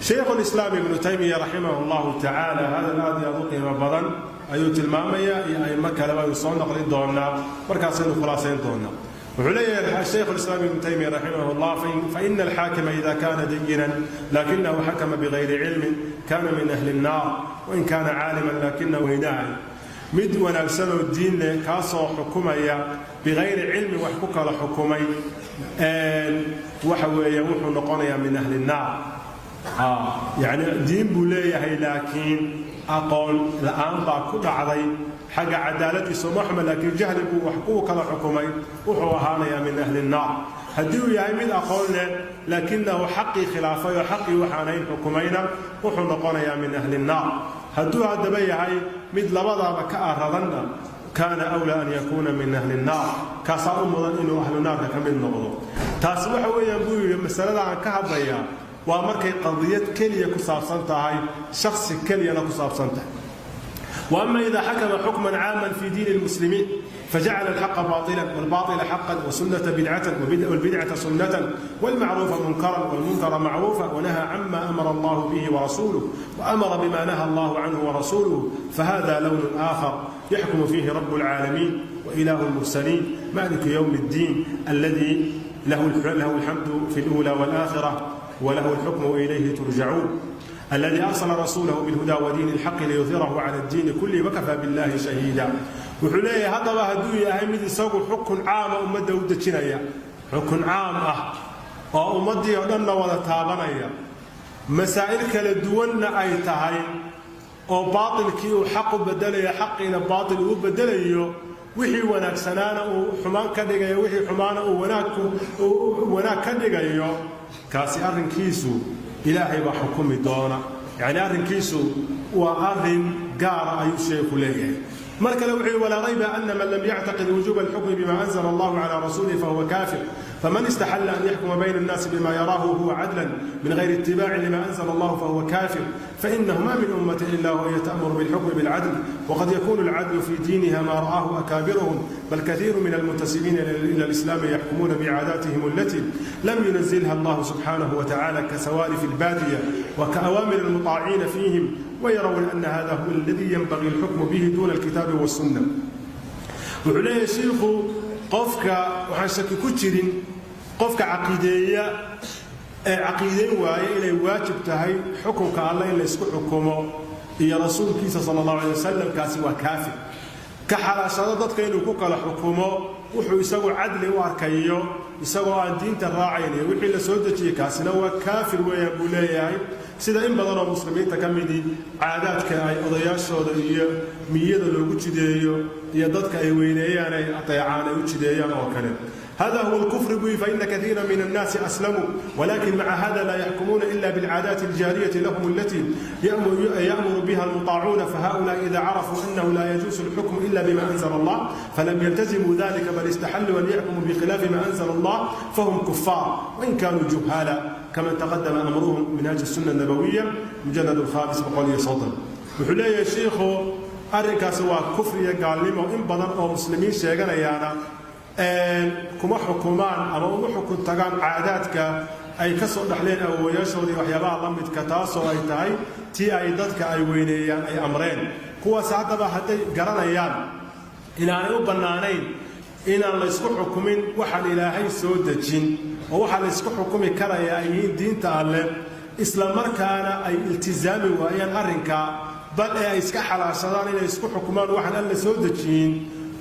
Shaykhulislaam Ibnu Taymiya raximah allahu tacaala hadal aad iyo aad u qiimo badan ayuu tilmaamayaa, iyo aimo kaleba aynu soo naqlin doonaa, markaasaynu khulaasayn doonaa. Wuxuu leeyahay Shaykhu Lislaam Ibnu Taymiya raximah Llah: faina alxaakima ida kana dayinan lakinahu xakama bigayri cilmin kana min ahli الnar, wain kana caaliman lakinahu hinaahay. Mid wanaagsanoo diin leh kaasoo xukumaya bikayri cilmin, wax ku kala xukumay, waxa weeye wuxuu noqonayaa min ahli الnaar. Yacni diin buu leeyahay, laakiin aqoon la'aan baa ku dhacday. Xagga cadaaladiisa uma xuma, laakiin jahli buu wax ku kala xukumay, wuxuu ahaanayaa min ahli الnaar. Haddii uu yahay mid aqoon leh laakinahu xaqii khilaafay oo xaqii waxaanayn xukumayna, wuxuu noqonayaa min ahli الnaar. Hadduu haddaba yahay mid labadaaba ka aradanna, kaana awlaa an yakuuna min ahli الnaar, kaasaa u mudan inuu ahlu naarka ka mid noqdo. Taasi waxa weeyaan, buu yidhi, masalada aan ka hadlayaa waa markay qadiyad keliya ku saabsan tahay, shaksi keliyana ku saabsan tahay. وأما إذا حكم حكما عاما في دين المسلمين فجعل الحق باطلا والباطل حقا، والسنة بدعة والبدعة سنة، والمعروف منكرا والمنكر معروفا، ونهى عما أمر الله به ورسوله وأمر بما نهى الله عنه ورسوله، فهذا لون آخر يحكم فيه رب العالمين وإله المرسلين مالك يوم الدين، الذي له الحمد في الأولى والآخرة وله الحكم وإليه ترجعون، الذي أرسل رسوله بالهدى ودين الحق ليظهره على الدين كله وكفى بالله شهيدا. Wuxuu leeyahay haddaba, hadduu yahay mid isagu xukun caama ummadda u dejinaya, xukun caam ah oo ummaddii oo dhanna wada taabanaya, masaa'il kala duwanna ay tahay, oo baatilkii uu xaq u bedelayo, xaqiina baatil uu bedelayo, wixii wanaagsanaana uu xumaan ka dhigayo, wixii xumaana uu wanaag ka dhigayo, kaasi arrinkiisu Ilaahay baa xukumi doona. Yacni arrinkiisu waa arrin gaara, ayuu sheeku leeyahay. Mar kale wuxuu yihi: walaa rayba ana man lam yactaqid wujuba alxukmi bima anzala Allahu cala rasuulih fahuwa kaafir, faman istaxalla an yaxkuma bayna annaasi bima yaraahu huwa cadlan min gayri itibaaci lima anzala Allahu fahuwa kaafir, fainahu ma min ummati ila wahiya ta'muru bilxukmi bilcadl, waqad yakunu alcadlu fi diiniha ma ra'aahu akaabiruhum, bal kathiiru min almuntasibiina ila alislaami yaxkumuuna bicaadaatihim allati lam yunazilha Allahu subxaanahu watacala, kasawaalif albaadiya وكأوامر المطاعين فيهم، ويرون أن هذا هو الذي ينبغي الحكم به دون الكتاب والسنة. Wuxuu leeyahay shiikhu: qofka waxaan shaki ku jirin, qofka caqiideeya ee caqiideyn waaya inay waajib tahay xukunka Alle in laysku xukumo iyo rasuulkiisa sala Allahu alay wasalam, kaasi waa kaafir. Ka xalaashado dadka inuu ku kala xukumo wuxuu isagu cadli u arkayo, isagoo aan diinta raacayn iyo wixii la soo dejiyey, kaasina waa kaafir weeyaan, buu leeyahay. Sida in badan oo muslimiinta ka midii caadaadka ay odayaashooda iyo miyada loogu jideeyo iyo dadka ay weyneeyaan, ay adeecaan, ay u jideeyaan oo kale. هذا هو الكفر به، فإن كثيرا من الناس أسلموا ولكن مع هذا لا يحكمون إلا بالعادات الجارية لهم التي يأمر بها المطاعون، فهؤلاء إذا عرفوا أنه لا يجوز الحكم إلا بما أنزل الله فلم يلتزموا ذلك، بل استحلوا أن يحكموا بخلاف ما أنزل الله، فهم كفار وإن كانوا جهالا، كما تقدم أمرهم. منهاج السنة النبوية، مجلد الخامس، 130. Wuxuu leeyahay shiikhu: arrinkaasi waa kufriya gaalnimo. In badan oo muslimiin sheeganayaana kuma xukumaan ama uma xukun tagaan caadaadka ay ka soo dhaxleen awoowayaashoodii, waxyaabaha la midka, taasoo ay tahay tii ay dadka ay weyneeyaan ay amreen. Kuwaas haddaba hadday garanayaan inaanay u bannaanayn inaan laysku xukumin waxaan Ilaahay soo dejin, oo waxaa laysku xukumi karaya ay yihiin diinta Alleh, isla markaana ay iltisaami waayaan arrinka, bal ee ay iska xalaashadaan inay isku xukumaan waxaan Alle soo dejiyin,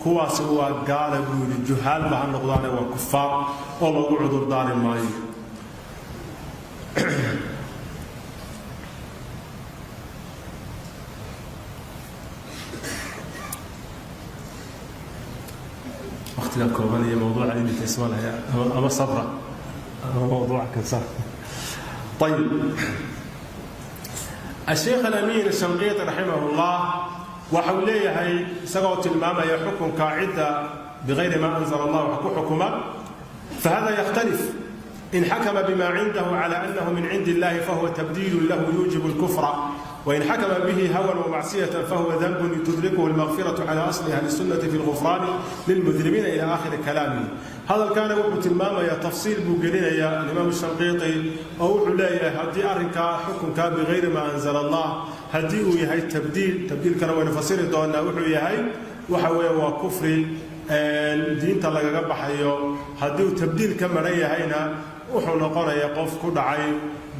kuwaasi waa gaala, buu yidhi. Juhaalba ha noqdaane, waa kufaar oo loogu cudurdaari maayo. Waqtiga kooban iyo mawduuca iminka ismalaya ama sabra ama mawduuca kan sax. طيب، الشيخ الأمين الشنقيطي رحمه الله waxa uu leeyahay, isagoo tilmaamaya xukunka cidda bigayri ma anzala Allah wax ku xukuma: فهذا يختلف. إن حكم بما عنده على أنه من عند الله فهو تبديل له يوجب الكفر، وإن حكم به هوى ومعصية فهو ذنب تدركه المغفرة على أصل أهل السنة في الغفران للمذنبين، إلى آخر كلامه. هذا كان wuxuu tilmaamaya, tafsiil buu gelinaya alimaam Shanqiiti, oo wuxuu leeyahay haddii arrinkaa xukunkaa bigayri maa anzala Allah haddii uu yahay tabdiil, tabdiilkana waynu fasiri doonaa wuxuu yahay, waxa weeye waa kufri. Diinta lagaga baxayo. Haddii uu tabdiil ka maran yahayna, wuxuu noqonayaa qof ku dhacay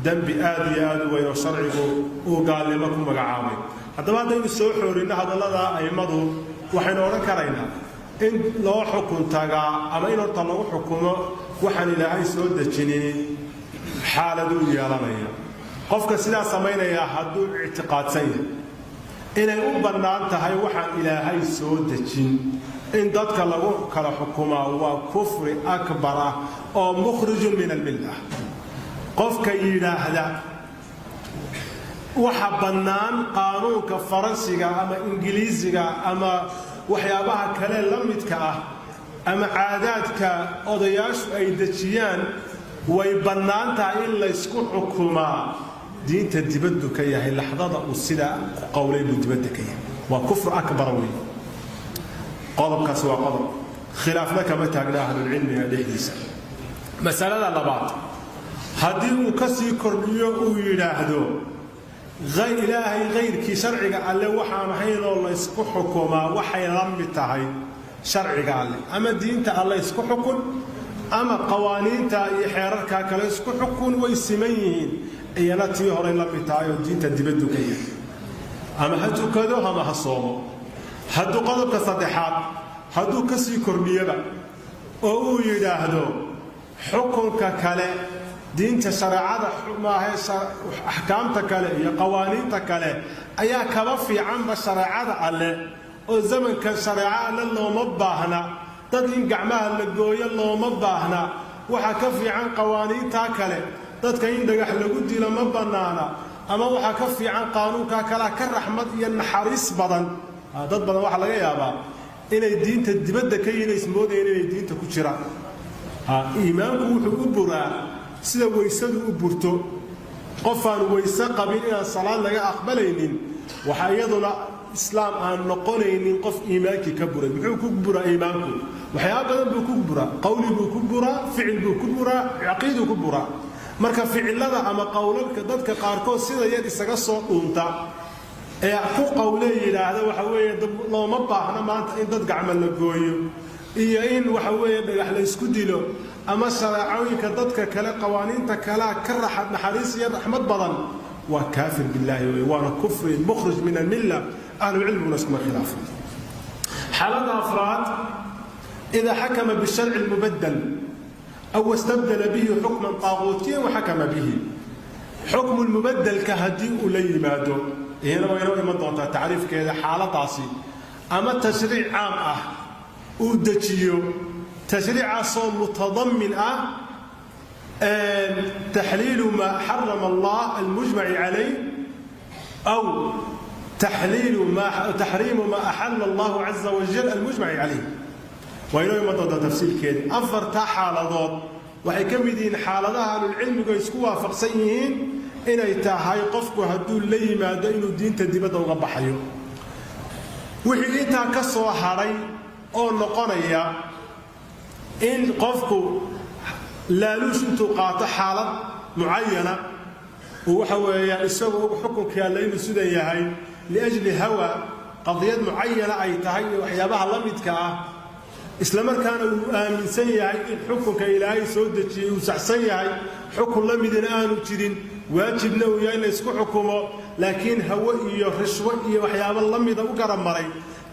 dembi aad iyo aad u weyn oo sharcigu uu gaalnimo ku magacaabay. Haddaba, haddaynu soo xoorinno hadallada a'immadu, waxaynu odhan karaynaa in loo xukun tagaa ama in horta lagu xukumo waxaan Ilaahay soo dejinin xaaladuu yeelanaya. Qofka sidaa samaynayaa hadduu ictiqaadsan yahay inay u bannaan tahay waxaan Ilaahay soo dejin in dadka lagu kala xukumaa, waa kufri akbar ah oo mukhrijun min almilla. Qofka yidhaahda waxa bannaan qaanuunka Faransiga ama Ingiliisiga ama waxyaabaha kale la midka ah ama caadaadka odayaashu ay dejiyaan way bannaan tahay in laysku xukumaa, diinta dibaddu ka yahay. Laxdada uu sidaa ku qowlay buu dibadda ka yahay, waa kufr akbar weeye. Qodobkaasi waa qodob khilaafna kama taagna ahlulcilmiga dhexdiisa. Masalada labaad, haddii uu ka sii kordhiyo, uu yidhaahdo Ilaahay kayrkii, sharciga Alle waxaan ahayn oo laysku xukumaa waxay la mid tahay sharciga Alle, ama diinta Alle isku xukun ama qawaaniinta iyo xeerarkaa kale isku xukun, way siman yihiin, iyana tii horay la mid tahay oo diinta dibaddu ka yahay, ama ha tukado ama ha soomo. Hadduu qodobka saddexaad hadduu ka sii kordhiyaba oo uu yidhaahdo xukunka kale, diinta shareecada maahe, axkaamta kale iyo qawaaniinta kale ayaa kaba fiicanba shareecada Alle, oo zamankan shareeco Alle looma baahna, dad in gacmaha la gooyo looma baahna, waxaa ka fiican qawaaniintaa kale, dadka in dhagax lagu dilo ma bannaana, ama waxaa ka fiican qaanuunkaa kalea ka raxmad iyo naxariis badan. Dad badan waxaa laga yaabaa inay diinta dibadda ka yihiin, ismoodayeen inay diinta ku jiraan. Iimaanku wuxuu u buraa sida weysadu u burto. Qofaan weyse qabin inaan salaad laga aqbalaynin, waxaa iyaduna islaam aan noqonaynin qof iimaankii ka buray. Muxuu ku buraa iimaanku? Waxyaaba badan buu ku buraa. Qawli buu ku buraa, ficil buu ku buraa, caqiiduu ku buraa. Marka ficilada ama qowlalka dadka qaarkood sida yar isaga soo dhuunta ee ku qowlee yidhaahda waxa weeye looma baahna maanta in dad gacmo la gooyo iyo in waxa weeye dhagax la isku dilo, ama shareecooyinka dadka kale, qawaaniinta kalea ka naxariis iyo raxmad badan, waa kaafir billaahi wey, waana kufri mukhrij min almilla. Ahlucilmiguna iskuma khilaafo. Xaaladda afraad, إذا حكم بالشرع المبدل أو استبدل به حكما طاغوتيا وحكم به، xukmu lmubadalka haddii uu la yimaado, iyana waa inoo iman doontaa tacriifkeeda xaaladaasi, ama tashriic caam ah uu dejiyo, tashriicaasoo mutadamin ah taxliilu maa xarama Allah almujmaci calayh aw taxliilu ma taxriimu maa axalla Allahu caza wajal almujmaci calayh, waa inoo iman doontaa tafsiilkeeda. Afartaa xaaladood waxay ka mid yihiin xaaladaha ahlulcilmigu ay isku waafaqsan yihiin inay tahay qofku hadduu la yimaado inuu diinta dibadda uga baxayo. Wixii intaa ka soo hadhay oo noqonaya in qofku laaluush intuu qaato xaalad mucayana uu waxa weeyaan isagoo xukunkii Alle inuu sidan yahay, liajli hawa qadiyad mucayana ay tahay iyo waxyaabaha la midka ah, isla markaana uu aaminsan yahay in xukunka Ilaahay soo dejiyey uu saxsan yahay, xukun la midina aanu jirin, waajibna uu yahay in la isku xukumo, laakiin hawo iyo rishwo iyo waxyaabo la mida u garab maray,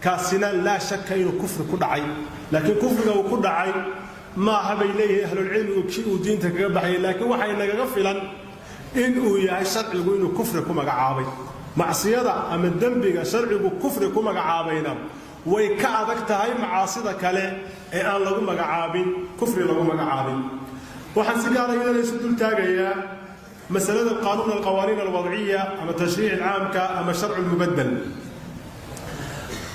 kaasina laa shaka inuu kufri ku dhacay. Laakiin kufriga uu ku dhacay maaha, bay leeyihiin ahlulcilmigu, kii uu diinta kaga baxayay, laakiin waxay nagaga filan in uu yahay sharcigu inuu kufri ku magacaabay. Macsiyada ama dembiga sharcigu kufri ku magacaabayna way ka adag tahay macaasida kale ee aan lagu magacaabin kufri lagu magacaabin. Waxaan si gaara iyadana isu dul taagayaa masalada qaanuun alqawaaniin alwadciya ama tashriic caamka ama sharcu lmubadel.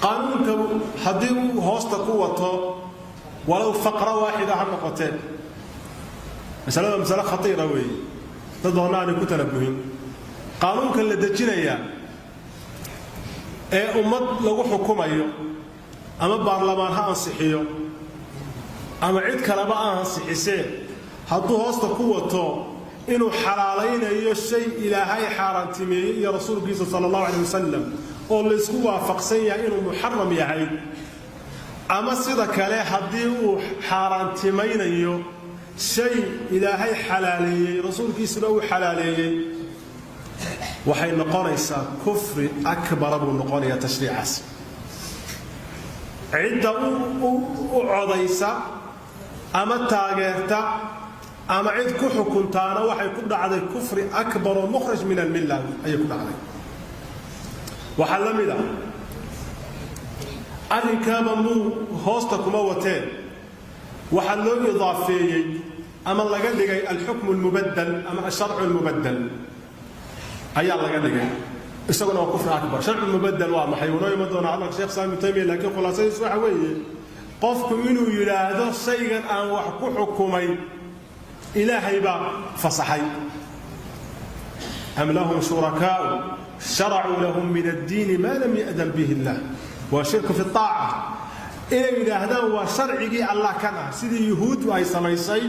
Qaanuunka haddii uu hoosta ku wato, walow faqra waaxida ha noqotee, masalada masale khatiira weeye, dad badanna aanay ku tanabuhin. Qaanuunka la dejinayaa ee ummad lagu xukumayo, ama baarlamaan ha ansixiyo ama cid kaleba ha ansixisee, hadduu hoosta ku wato inuu xalaalaynayo shay Ilaahay xaaraantimeeyey iyo rasuulkiisa sala Allahu calay wasalam oo laysku waafaqsan yahay inuu muxaram yahay. Ama sida kale, haddii uu xaaraantimaynayo shay Ilaahay xalaaleeyey, Rasuulkiisuna uu xalaaleeyey, waxay noqonaysaa kufri akbara buu noqonayaa tashriicaas. Cidda u codaysa ama taageerta ama cid ku xukuntaana waxay ku dhacday kufri akbar oo mukhrij min almilla ayay ku dhacday. Waxaa la mid ah arrinkaaba muu hoosta kuma wateen, waxaa loo idaafeeyey ama laga dhigay alxukmu almubadal ama alsharcu almubadal ayaa laga dhigay. Isaguna waa kufri akbar. Sharcu mubadal waa maxay? Unoo iman doonaa hadalka Sheekh Saam Ibnu Taymiya, laakiin khulaasadiisu waxa weeye qofku inuu yidhaahdo shaygan aan wax ku xukumay Ilaahay baa fasaxay. Am lahum shurakaau sharacuu lahum min addiini maa lam ya'dan bihi illah. Waa shirku fi aaca inay yidhaahdaan waa sharcigii Allah kan ah, sidii Yuhuuddu ay samaysay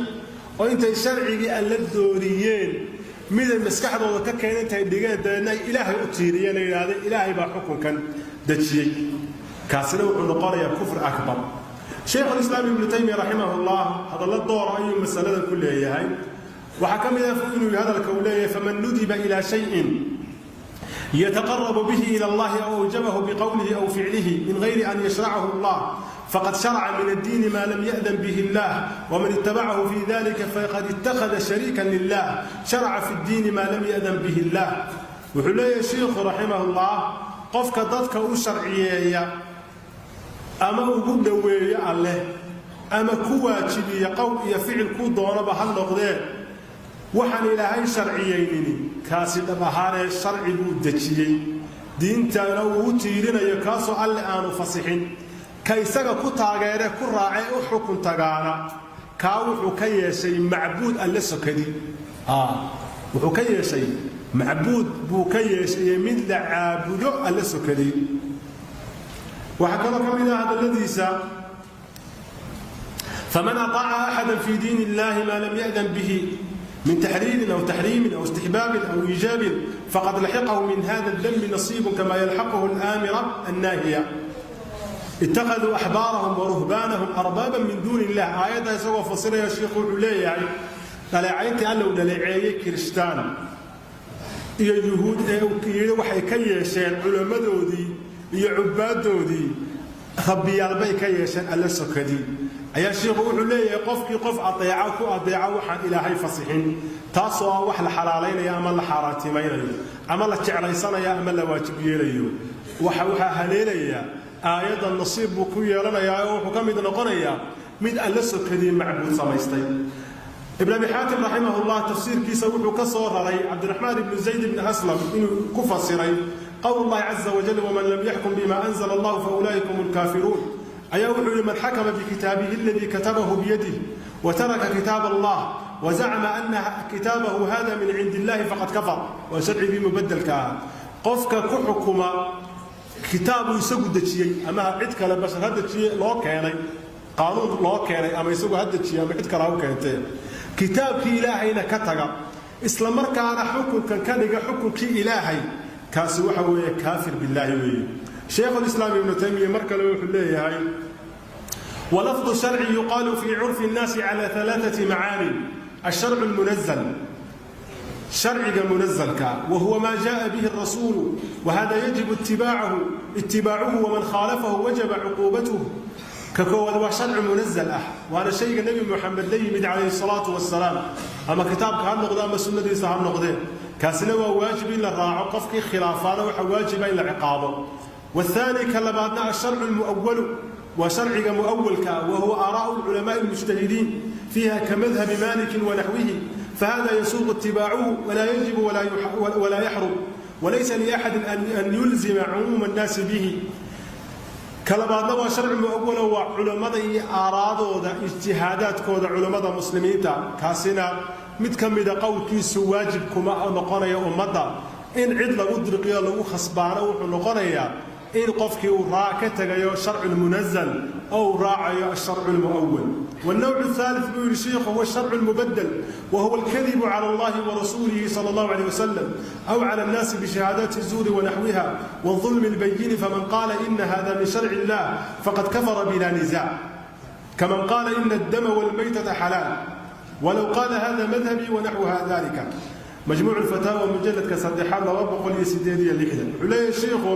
oo intay sharcigii Alla dooriyeen miday maskaxdooda ka keeneen intay dhigeen, dabeedna ay Ilaahay u tiiriyeen, ay yidhahdeen Ilaahay baa xukunkan dejiyey. Kaasina wuxuu noqonayaa kufri akbar. Shaykhulislaam Ibnu Taymiya raximahullah hadallo doora ayuu masaladan ku leeyahay. Waxaa ka mid ah inuu hadalka uu leeyahay: faman nudiba ilaa shayin yataqarabu bihi ila Allahi aw awjabahu biqowlihi aw ficlihi min gayri an yashracahu Allah, faqad sharaca min addiini ma lam ya'dan bihi illah, waman ittabacahu fi dalika faqad ittakhada shariikan lilah sharaca fi ddiini ma lam ya'dan bihi illah. Wuxuu leeyahay shiikhu raximahullah: qofka dadka u sharciyeeya ama ugu dhoweeyo Alleh ama ku waajibiya, qowl iyo ficil ku doonaba ha noqdee, waxaan Ilaahay sharciyeynini, kaasi dhab ahaanee sharci buu dejiyey, diintana uu u tiirinayo, kaasoo Alle aanu fasixin. Ka isaga ku taageere, ku raacee, u xukun tagaana, kaa wuxuu ka yeeshay macbuud Alle sokadi. Wuxuu ka yeeshay macbuud buu ka yeeshay, mid la caabudo Alle sokadi. Waxaa kaloo ka mid ah hadalladiisa: faman aطaaca axada fi diin illahi ma lam ya'dan bihi min taxliilin aw taxriimin aw istixbaabin aw iijaabin, faqad laxiqahu min hada اdanbi nasiibu kama yalxaquhu alaamira annaahiya. Ittakhaduu axbaarahum waruhbaanahum arbaaban min duuni illah. Aayadda isagoo fasiraya sheikhu wuxuu leeyahay: dhaleecayntii Alla uu dhaleeceeyey Kirishtaan iyo Yuhuud ee uu yidhi waxay ka yeesheen culammadoodii iyo cubbaaddoodii rabbiyaalbay ka yeesheen Alle sokadii, ayaa shiikhu wuxuu leeyahay: qofkii qof adeeca, ku adeeca waxaan Ilaahay fasixin, taasoo ah wax la xalaalaynaya ama la xaaraantimaynayo ama la jeclaysanaya ama la waajib yeelayo, waxaa haleelaya aayadda nasiib buu ku yeelanayaa oo wuxuu ka mid noqonayaa mid Alla sokadii macbuud samaystay. Ibn Abi Xaatim raximahullah tafsiirkiisa wuxuu ka soo raray Cabdiraxmaan ibnu Zayd ibni Aslam inuu ku fasiray qowl Allahi caza wajal: waman lam yaxkum bima anzala allahu faulaa'ika hum lkaafiruun. Ayaa wuxuu yihi: man xakama bikitaabihi aladii katabahu biyadih wataraka kitaab allah wazacma ana kitaabahu hada min cindi illahi faqad kafar. Waa sharcigii mubadelka ah. Qofka ku xukuma kitaabuu isagu dejiyey, ama cid kale bashar ha dejiye loo keenay, qaanuun loo keenay, ama isagu ha dejiye ama cid kale ha u keentee, kitaabkii Ilaahayna ka taga, isla markaana xukunkan ka dhiga xukunkii Ilaahay, kaasi waxa weeye kaafir billaahi weeye. Shaykhulislaam Ibnu Taymiya mar kale wuxuu leeyahay: ولفظ الشرع يقال في عرف الناس على ثلاثة معاني: الشرع المنزل، شرعك منزلك، وهو ما جاء به الرسول، وهذا يجب اتباعه، ومن خالفه وجب عقوبته. ككواد وشرع منزل أه، وأنا شيء النبي محمد لي عليه الصلاة والسلام، أما كتابك هالنقطة أما سنة دي هالنقطة، كاسنا واجب إلا راعو قفك خلافانا وواجب إلا عقابه. والثاني كلبادنا الشرع المؤول، وشرعك مؤولك، وهو آراء العلماء المجتهدين فيها كمذهب مالك ونحوه، فهذا يسوغ اتباعه ولا يجب ولا يحرم، وليس لأحد أن يلزم عموم الناس به. Kalabaadna waa sharci muawala, waa culammada iyo aaraadooda, ijtihaadaadkooda culammada Muslimiinta. Kaasina mid ka mida qowlkiisu waajib kuma noqonayo ummadda in cid lagu dirqiyo, lagu khasbaano. Wuxuu noqonayaa In qofkii uu ka tegayo sharcu lmunazal oo uu raacayo asharcu lmuawal. والنوع الثالث buu yidhi shiikhu هو الشرع المبدل، وهو الكذب على الله ورسوله صلى الله عليه وسلم أو على الناس بشهادات الزور ونحوها والظلم البين، فمن قال إن هذا من شرع الله فقد كفر بلا نزاع، كمن قال إن الدم والميتة حلال ولو قال هذا مذهبي ونحو ذلك. مجموع الفتاوى، mujalladka saddexaad، 268. Wuxuu leeyahay shiikhu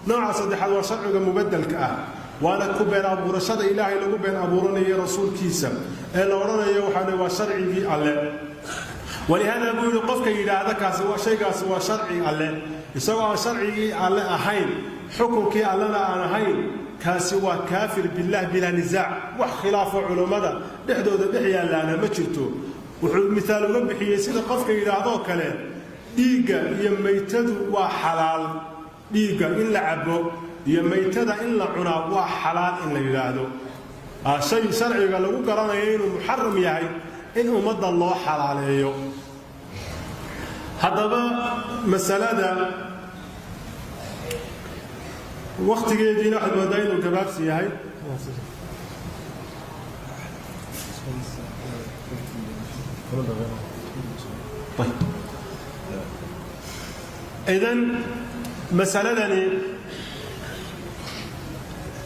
nooca saddexaad waa sharciga mubadalka ah, waana ku been abuurashada Ilaahay lagu been abuuranayo, rasuulkiisa, ee la odhanayo waxaana waa sharcigii Alle. ولهذا buu yidhi, qofka yidhaahda kaasi waa shaygaasi waa sharci Alle, isagoo aan sharcigii Alle ahayn, xukunkii Allena aan ahayn, kaasi waa kaafir بالله بلا نزاع. Wax khilaafo culummada dhexdooda dhex yaallaana ma jirto. Wuxuu miaal uga bixiyey sida qofka yidhaahdoo kale dhiigga iyo maytadu waa xalaal, dhiigga in la cabo iyo maytada in la cunaa waa xalaal in la yidhaahdo. Shay sharciga lagu garanayo inuu muxaram yahay in ummadda loo xalaaleeyo. Haddaba masalada wakhtigeediina waxaad moodaa inuu gabaabsi yahay. Idan masaladani,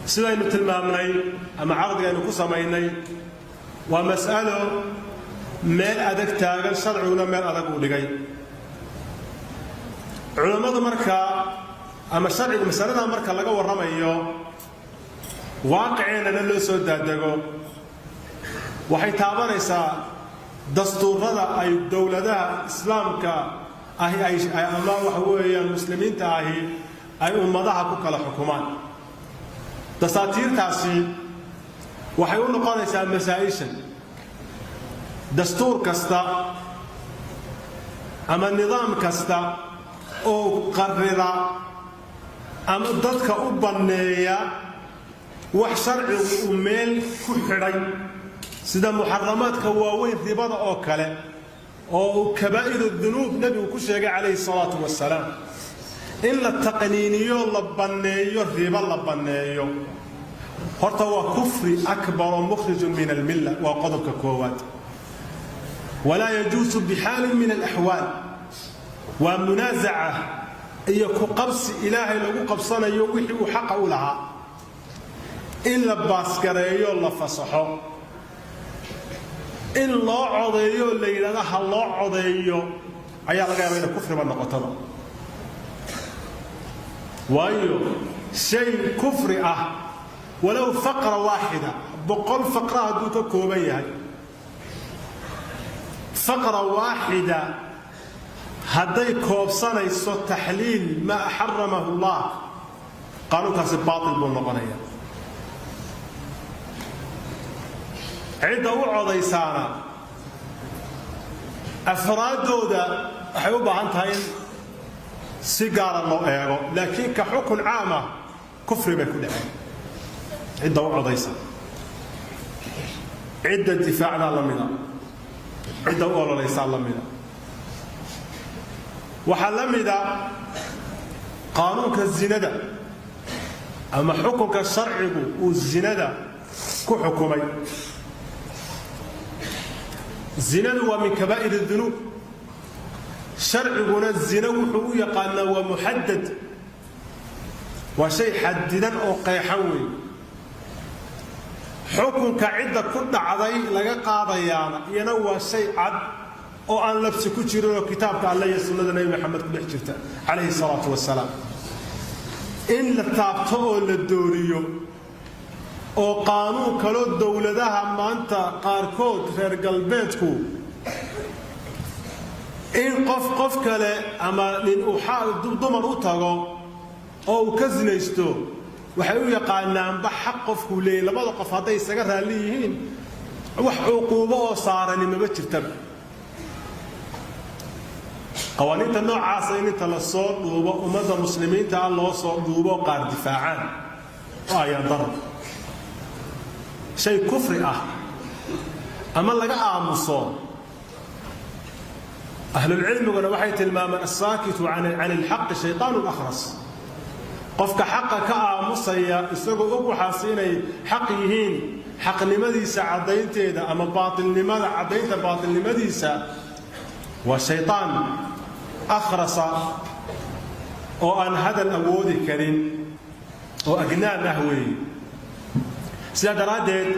sidaynu tilmaamnay ama cardigaynu ku samaynay, waa mas'alo meel adag taagan, sharciguna meel adag uu dhigay. Culammadu markaa ama sharcigu masalada marka laga warramayo, waaqiceennana loo soo daadego, waxay taabanaysaa dastuurada ay dowladaha Islaamka ahi ay ama waxa weeyaan Muslimiinta ahi ay ummadaha ku kala xukumaan. Dasaatiirtaasi waxay u noqonaysaa masaa'ishan dastuur kasta ama nidaam kasta oo qarrira ama dadka u banneeya wax sharcigu uu meel ku xidhay, sida muxaramaadka waaweyn, ribada oo kale, oo uu كبائر الذنوب nebigu ku sheegay calayhi salaatu wasalaam, in la taqniiniyo, la banneeyo, ribo la banneeyo, horta waa kufri أكبر مخرج من الملة. Waa qodobka koowaad. ولا يجوز بحال من الأحوال. Waa munaasaca iyo ku qabsi Ilaahay lagu qabsanayo wixii uu xaqa u lahaa in la baasgareeyo, la fasaxo, in loo codeeyo, la yidhahdo ha loo codeeyo, ayaa laga yaaba inay kufriba noqotoba. Waayo, shay kufri ah, ولو فقرة واحدة, 100 faqra hadduu ka kooban yahay, فقرة واحدة hadday koobsanayso تحليل ما حرمه الله, qaanuunkaasi baatil buu noqonaya. Cidda u codaysaana afraaddooda waxay u baahan tahay in si gaara loo eego, laakiin ka xukun caam ah kufri bay ku dhaceen. Cidda u codaysa, cidda difaacdaa la mida, cidda u ololaysaa la mida. Waxaa la mida qaanuunka zinada ama xukunka sharcigu uu zinada ku xukumay. Zinadu waa من كبائر الذنوب. Sharciguna zina wuxuu u yaqaanaa waa muxadad, waa shay xadidan oo qeexan weey. Xukunka cidda ku dhacday laga qaadayaana iyana waa shay cad oo aan labsi ku jirin, oo kitaabka Alle iyo sunnada Nebi Maxamed ku dhex jirta calayhi salaatu wasalaam. In la taabto oo la dooriyo oo qaanuun kaloo dowladaha maanta qaarkood reer galbeedku, in qof qof kale ama nin uu dumar u tago oo uu ka sinaysto, waxay u yaqaanaanba xaq qofkuu leeyay. Labada qof hadday isaga raalli yihiin, wax cuquubo oo saarani maba jirtaba. Qawaaniinta noocaasa in inta la soo dhuubo ummadda Muslimiinta ah loo soo dhuubo, qaar difaacaan, oo ayaan daro shay kufri ah ama laga aamuso. Ahlulcilmiguna waxay tilmaamaan الساكت عن الحق شيطان أخرس. Qofka xaqa ka aamusaya isagoo og waxaas inay xaq yihiin, xaqnimadiisa caddaynteeda ama baatilnimada caddaynta baatilnimadiisa, waa shaytaan akhrasa oo aan hadal awoodi karin oo agnaan ah weeye. Sidaa daraaddeed,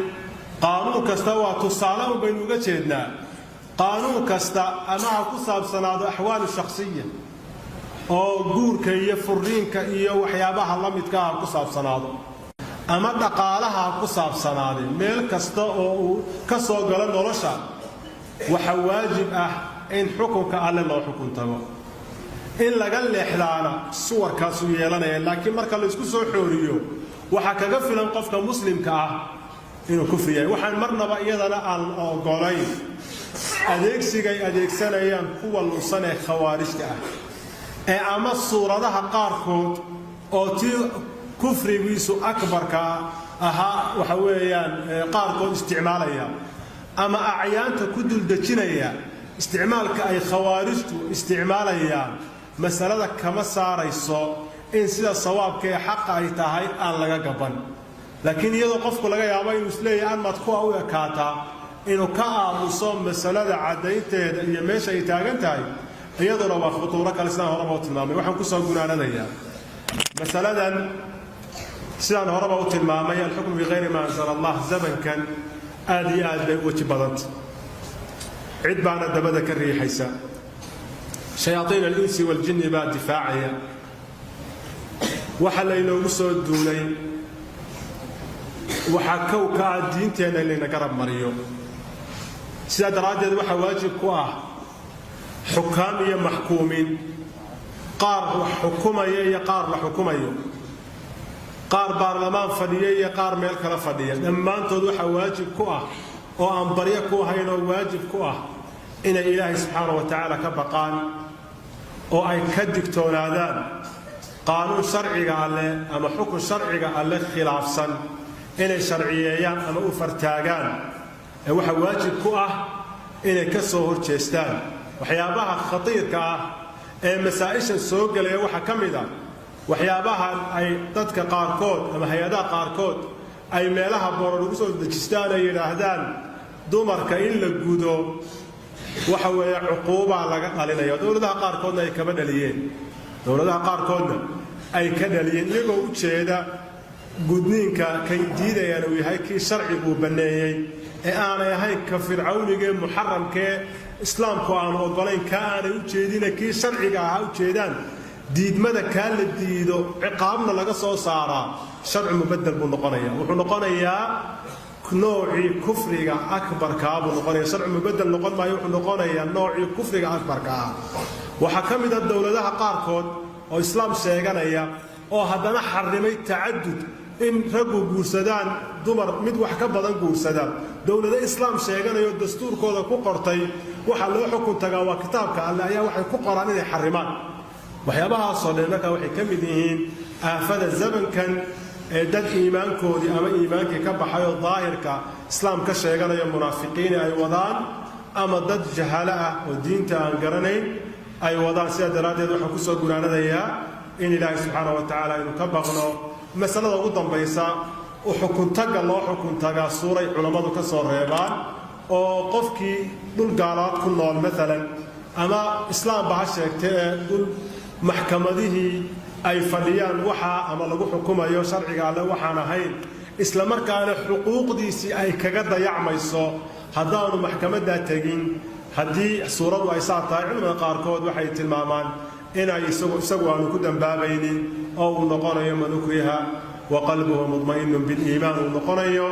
qaanuun kasta waa tusaale un baynu uga jeednaa. Qaanuun kasta ama ha ku saabsanaado axwaalu shakhsiya oo guurka iyo furiinka iyo waxyaabaha la midka ha ku saabsanaado, ama dhaqaalaha ha ku saabsanaadee, meel kasta oo uu ka soo galo nolosha, waxa waajib ah in xukunka alle loo xukun tago. In laga leexdaana suwarkaasuu yeelanaya, laakiin marka la isku soo xooriyo, waxaa kaga filan qofka muslimka ah inuu kufri yahay. Waxaan marnaba iyadana aan ogolayn adeegsigay adeegsanayaan kuwa lunsan ee khawaarijta ah ee ama suuradaha qaarkood oo tii kufrigiisu akbarka ahaa, waxa weeyaan, qaarkood isticmaalaya ama acyaanta ku duldejinaya. Isticmaalka ay khawaarijtu isticmaalayaan masalada kama saarayso in sida sawaabka ee xaqa ay tahay aan laga gaban. Laakiin iyadoo qofku laga yaabo inuu isleeyahay anmaad kuwa u ekaataa, inuu ka aamuso masalada caddaynteeda iyo meesha ay taagan tahay, iyaduna waa khutuuro kale, sidaan horeba u tilmaamay. Waxaan kusoo gunaanadayaa masaladan, sidaan horeba u tilmaamay, alxukmu bikayri maa anzala Allah zamankan aad iyo aad bay u weji badanta, cid baana dabada ka riixaysa, shayaaiin alinsi waljinni baa difaacaya. Waxa laynoogu soo duulay waxaa kow ka ah diinteenna in layna garab mariyo. Sidaa daraaddeed, waxaa waajib ku ah xukaam iyo maxkuumiin, qaar wax xukumaya iyo qaar la xukumayo, qaar baarlamaan fadhiya iyo qaar meel kala fadhiya, dhammaantood waxaa waajib ku ah oo aan baryo ku ahayn oo waajib ku ah inay Ilaahay subxaana wa tacaala ka baqaan oo ay ka digtoonaadaan qaanuun sharciga alleh ama xukun sharciga alleh khilaafsan inay sharciyeeyaan ama u fartaagaan. Ee waxaa waajib ku ah inay ka soo hor jeestaan. Waxyaabaha khatiirka ah ee masaa'ishan soo gelaya waxaa ka mid a waxyaabahan ay dadka qaarkood ama hay-adaha qaarkood ay meelaha boorar ugu soo dejistaan, ay yidhaahdaan dumarka in la gudo waxa weeye cuquubaa laga dhalinaya. Dowladaha qaarkoodna ay kaba dhaliyeen, dowladaha qaarkoodna ay ka dhaliyeen, iyagoo u jeeda gudniinka kay diidayaan uu yahay kii sharciguu banneeyey ee aanay ahayn ka fircawnigaee muxaramkee islaamku aanu oggolayn. Kaa aanay u jeedine kii sharciga ahaa u jeedaan. Diidmada kaa la diido ciqaabna laga soo saaraa sharci mubadel buu noqonaya. Wuxuu noqonayaa noocii kufriga akbarkaa buu noqonaya. Sharci mubadel noqon maayo, wuxuu noqonayaa noocii kufriga akbarka ah. Waxaa ka mid a dowladaha qaarkood oo islaam sheeganaya oo haddana xarimay tacadud, in raggu guursadaan dumar mid wax ka badan guursadaan. Dowlado islaam sheeganayo, dastuurkooda ku qortay waxaa loo xukun tagaa waa kitaabka Alle, ayaa waxay ku qoraan inay xarimaan. Waxyaabahaasoo dhan markaa waxay ka mid yihiin aafada zamankan ee dad iimaankoodii ama iimaankii ka baxay oo daahirka islaam ka sheeganayo, munaafiqiini ay wadaan, ama dad jahalo ah oo diinta aan garanayn ay wadaan. Sidaa daraaddeed, waxaan kusoo gunaanadayaa in Ilaahay subxaana wa tacaala aynu ka baqno. Masalada ugu dambaysa, xukuntagga loo xukuntagaa suuray culammadu ka soo reebaan, oo qofkii dhul gaalaad ku nool maalan, ama islaamba ha sheegta, ee dhul maxkamadihii ay fadhiyaan waxaa ama lagu xukumayo sharciga Alle waxaan ahayn, isla markaana xuquuqdiisii ay kaga dayacmayso haddaanu maxkamaddaa tegin, haddii suuradu ay saa tahay, culimada qaarkood waxay tilmaamaan inay isagu aanu ku dambaabaynin oo uu noqonayo man ukriha wa qalbuhu mudma'inun biliimaan uu noqonayo.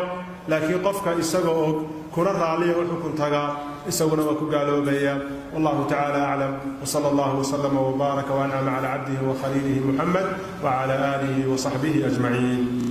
Laakiin qofka isagoo og kuna raalliya u xukun tagaa, isaguna waa ku gaaloobaya. Wallahu tacala aclam, wsala allahu wslama wbaaraka wancama cala cabdihi wa khaliilihi Muxamed wcala aalihi wasaxbihi ajmaciin.